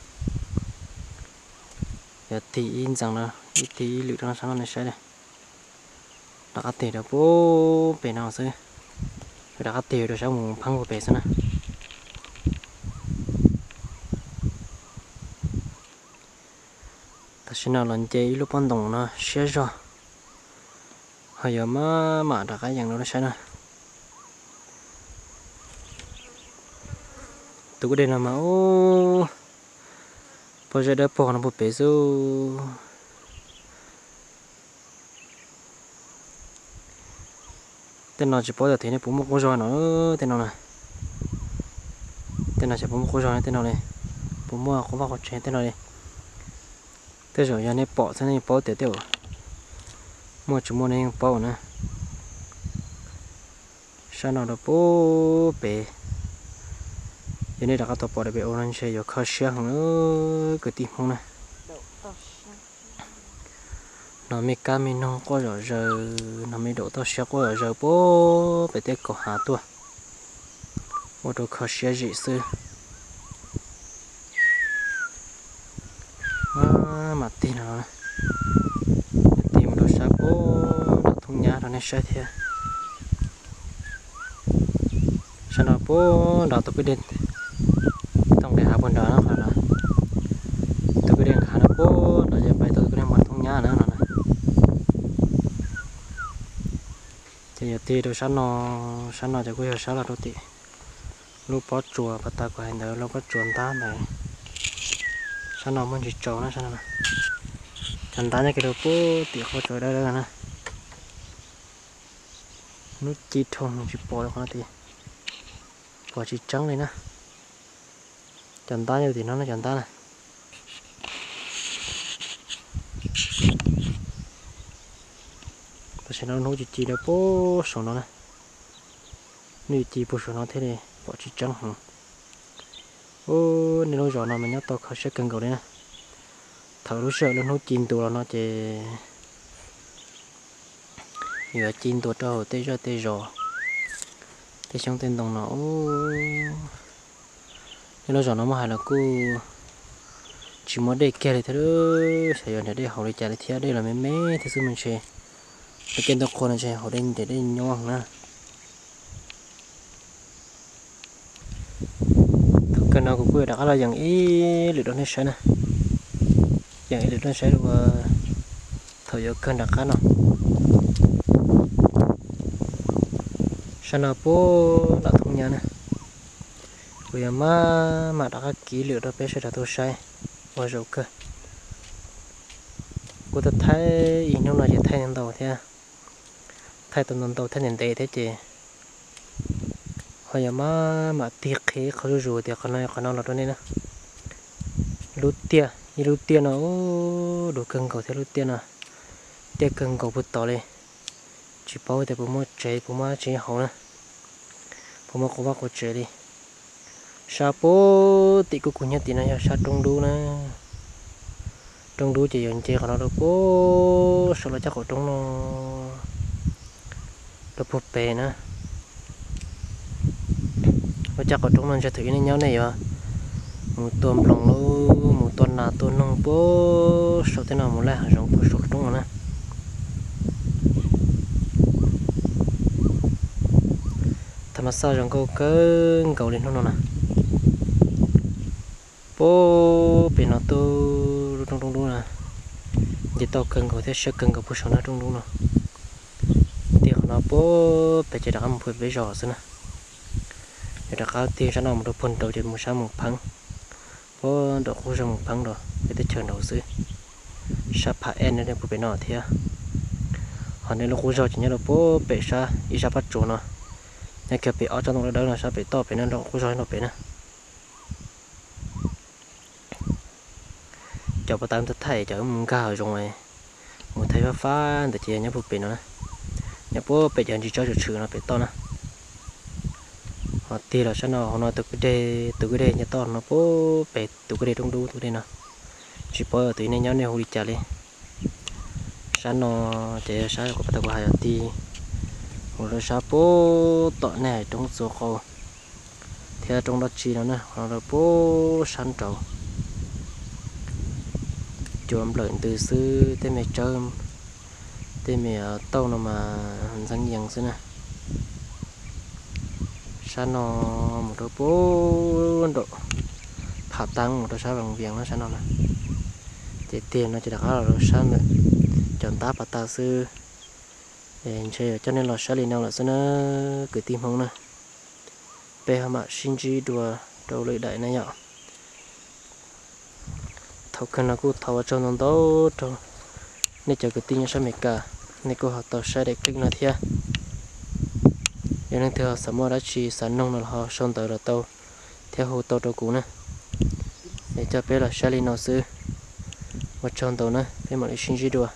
Yog tig ib ntxees no, ib tig ib lwm rau no sab no nej saib. Rov qab tig rau puag pem no xwb, rov qab tig rau sab mus pheeb puag pem xwb na. Tam sim no los nce ib lub pob ntoos no siab zog, ho yuav maj mam rov qab yees rau nej saib na. Tus kwj deg no mas ub, pob zeb dawb paug no puag pem xwb. Tej no tsis paub tias thaum ub puas muaj qub zog no, tej no na. Tej no xyov puas muaj qub zog tej no li, puas muaj qub vaj qub tsev tej no li. Tej zaum yog nej pom xwb nej yeej paub tias tej zaum muaj tsis muaj nej yeej paub na. Sab no rau puag pem, yog nej rov qab tau pom dua pem ua no ntshe yuav kho siab heev kwv tij Hmoob na. No me kab me noog quaj zom zaws, no me daum toj siab quaj zom zaws puag pem tej kaum hav tuaj, ua rau kho siab zim xwb. Mam tig no, tig mus rau sab puag nram Thoob Nyab rau nej saib thiab. Sab no puag nrad tus kwj deg, tau nqis hav puag nrad no, tus kwj deg nqis hav no puag nrad ces pais tau tus kwj deg mus Thoob Nyab na no. Ces yog tig rau sab no, sab no ces kuj yog sab los rau tim lub pob tsuas pas tas kuv hais ntawd, lub pob tsuas ntab ntawd. Sab no muaj ntsis tsaus na, sab no, cov ntab nyob kiag rau puag tim qhov tsuas dawb dawb na. Hnub ci dhau tsis pom qhov no tias, pom tsis tseeb li na. Cov ntab nyob tim no na, cov ntab na. Tam sim no lub hnub ci ci lawm puag saum no na. Hnub ci ci puag saum no thiaj li pom tsis tseeb heev. Ub, nej lub zos no mas nyob tau kho siab kawg nkaus li na. Thaum lub sij hawm lub hnub ci ntus los no ces yuav ci ntua rau hauv tej zej tej zos, tej xyoob tej ntoo no. Ub, nej lub zos no muab hais los kuj tsis muaj dej kiag li thiab, xyov yuav nrhiav dej haus li cas li thiab, dej los me me thiab xwb mas ntshe, lub caij ntuj qhua no ntshe haus dej nrhiav dej nyuaj na. Thaum kawg no kuv kuj yuav rov qab los yees ib lwm rau nej saib na. Yees ib lwm rau nej saib ua thaum yuav kawg nram qab no. Sab no puag nram thoob nyab na. Kuv yuav maj mam rov qab kiv lwm rau peb sawv daws tau saib ua zaum kawg. Kuv tau thaij ib hnub no ces thaij ntau thiab, thaij tau ntau ntau thiab ntev ntev thiab ces ho yuav maj mam tig qhia qhov zuj zus tias qhov no qhov no los rau nej na. Lub tiaj, ib lub tiaj no, ub, du kawg nkaus thiab lub tiaj no, tiaj kawg nkaus puag tod li. Tsis paub tias puas muaj tsev puas muaj dab tsi hauv na, puas muaj qhov vaj qhov tsev li. Sab puag tim kuj kub hnyiab tim no yog sab roob dub na. Roob dub ces yuav nce qhov no rau puag saum lub caj qaum roob no rau puag pem na. Lub caj qaum roob no ntshe thaum ub nej nyob nej yuav mus tua nploos lub, mus tua nas tua noog puag saum tej no mus laij hav zoov puag saum lub roob no na. Tham mas xaj zoo nkauj kawg nkaus li hnub no na. Puag pem no tuaj lub roob dub na, nce tau kawg nkaus thiab siab kawg nkaus puag saum no roob dub no. Tig qhov no puag pem ces rov qab mus puag pem zos xwb na. Yog rov qab tig sab no mus rau puag nraud ces mus sab mus pheeb, puag nraum qub zog mus pheeb rau peb teb chaws nraud xwb. Sab Pham Ej no puag pem no thiab. Ho nej lub qub zog ces nyob rau puag pem sab ib sab pab tsuas no, nyob kiag pem ob tsob ntoo dawb dawb no sab pem toj pem no, lub qub zog nyob rau pem na. Cov pas tau thaij cov mus nkag hav zoov, mus thaij fab fab ntawd ces yog nyob puag pem no na. Nyob puag pem cov ntsis tsob tshwm tshwm no pem toj na. Ho tig los sab no, hauv no tus kwj deg, tus kwj deg nyob toj no puag pem tus kwj deg roob dub tus kwj deg no. Tsis paub tus ib nej nyob nej hu li cas li. Sab no ces yog sab kuv pas tau kuv hais yog tig mus rau sab puag tom nej hais roob txua qau thiab roob dab tsi no na, qhov no rau puag sab nraud. Cua nplawm ntws xwb, tej me tsawb, tej me tauj no mas ntxeev yees xwb na. Sab no mus rau puag nraum Pham Taab mus rau sab Vaj Vias no sab no na. Ces tig no ces rov qab los rau sab ntawm cov ntab pas tau xwb. Es ntshe yuav coj nej los saib li no lawm xwb na kwv tij Hmoob na. Peb ho mam sib ntsib dua rau lwm daim na yom. Thaum kawg no kuj thov ua tsaug ntau ntau rau nej cov kwv tij nyob sab Amelikas, nej kuj ho tau saib daim clip no thiab. Yog leej twg ho xav muaj dab tsi xav noog no los ho sau ntawv los tau thiab hu tau rau kuv na. Es coj peb los saib li no xwb. Ua tsaug ntau na, peb mam li sib ntsib dua.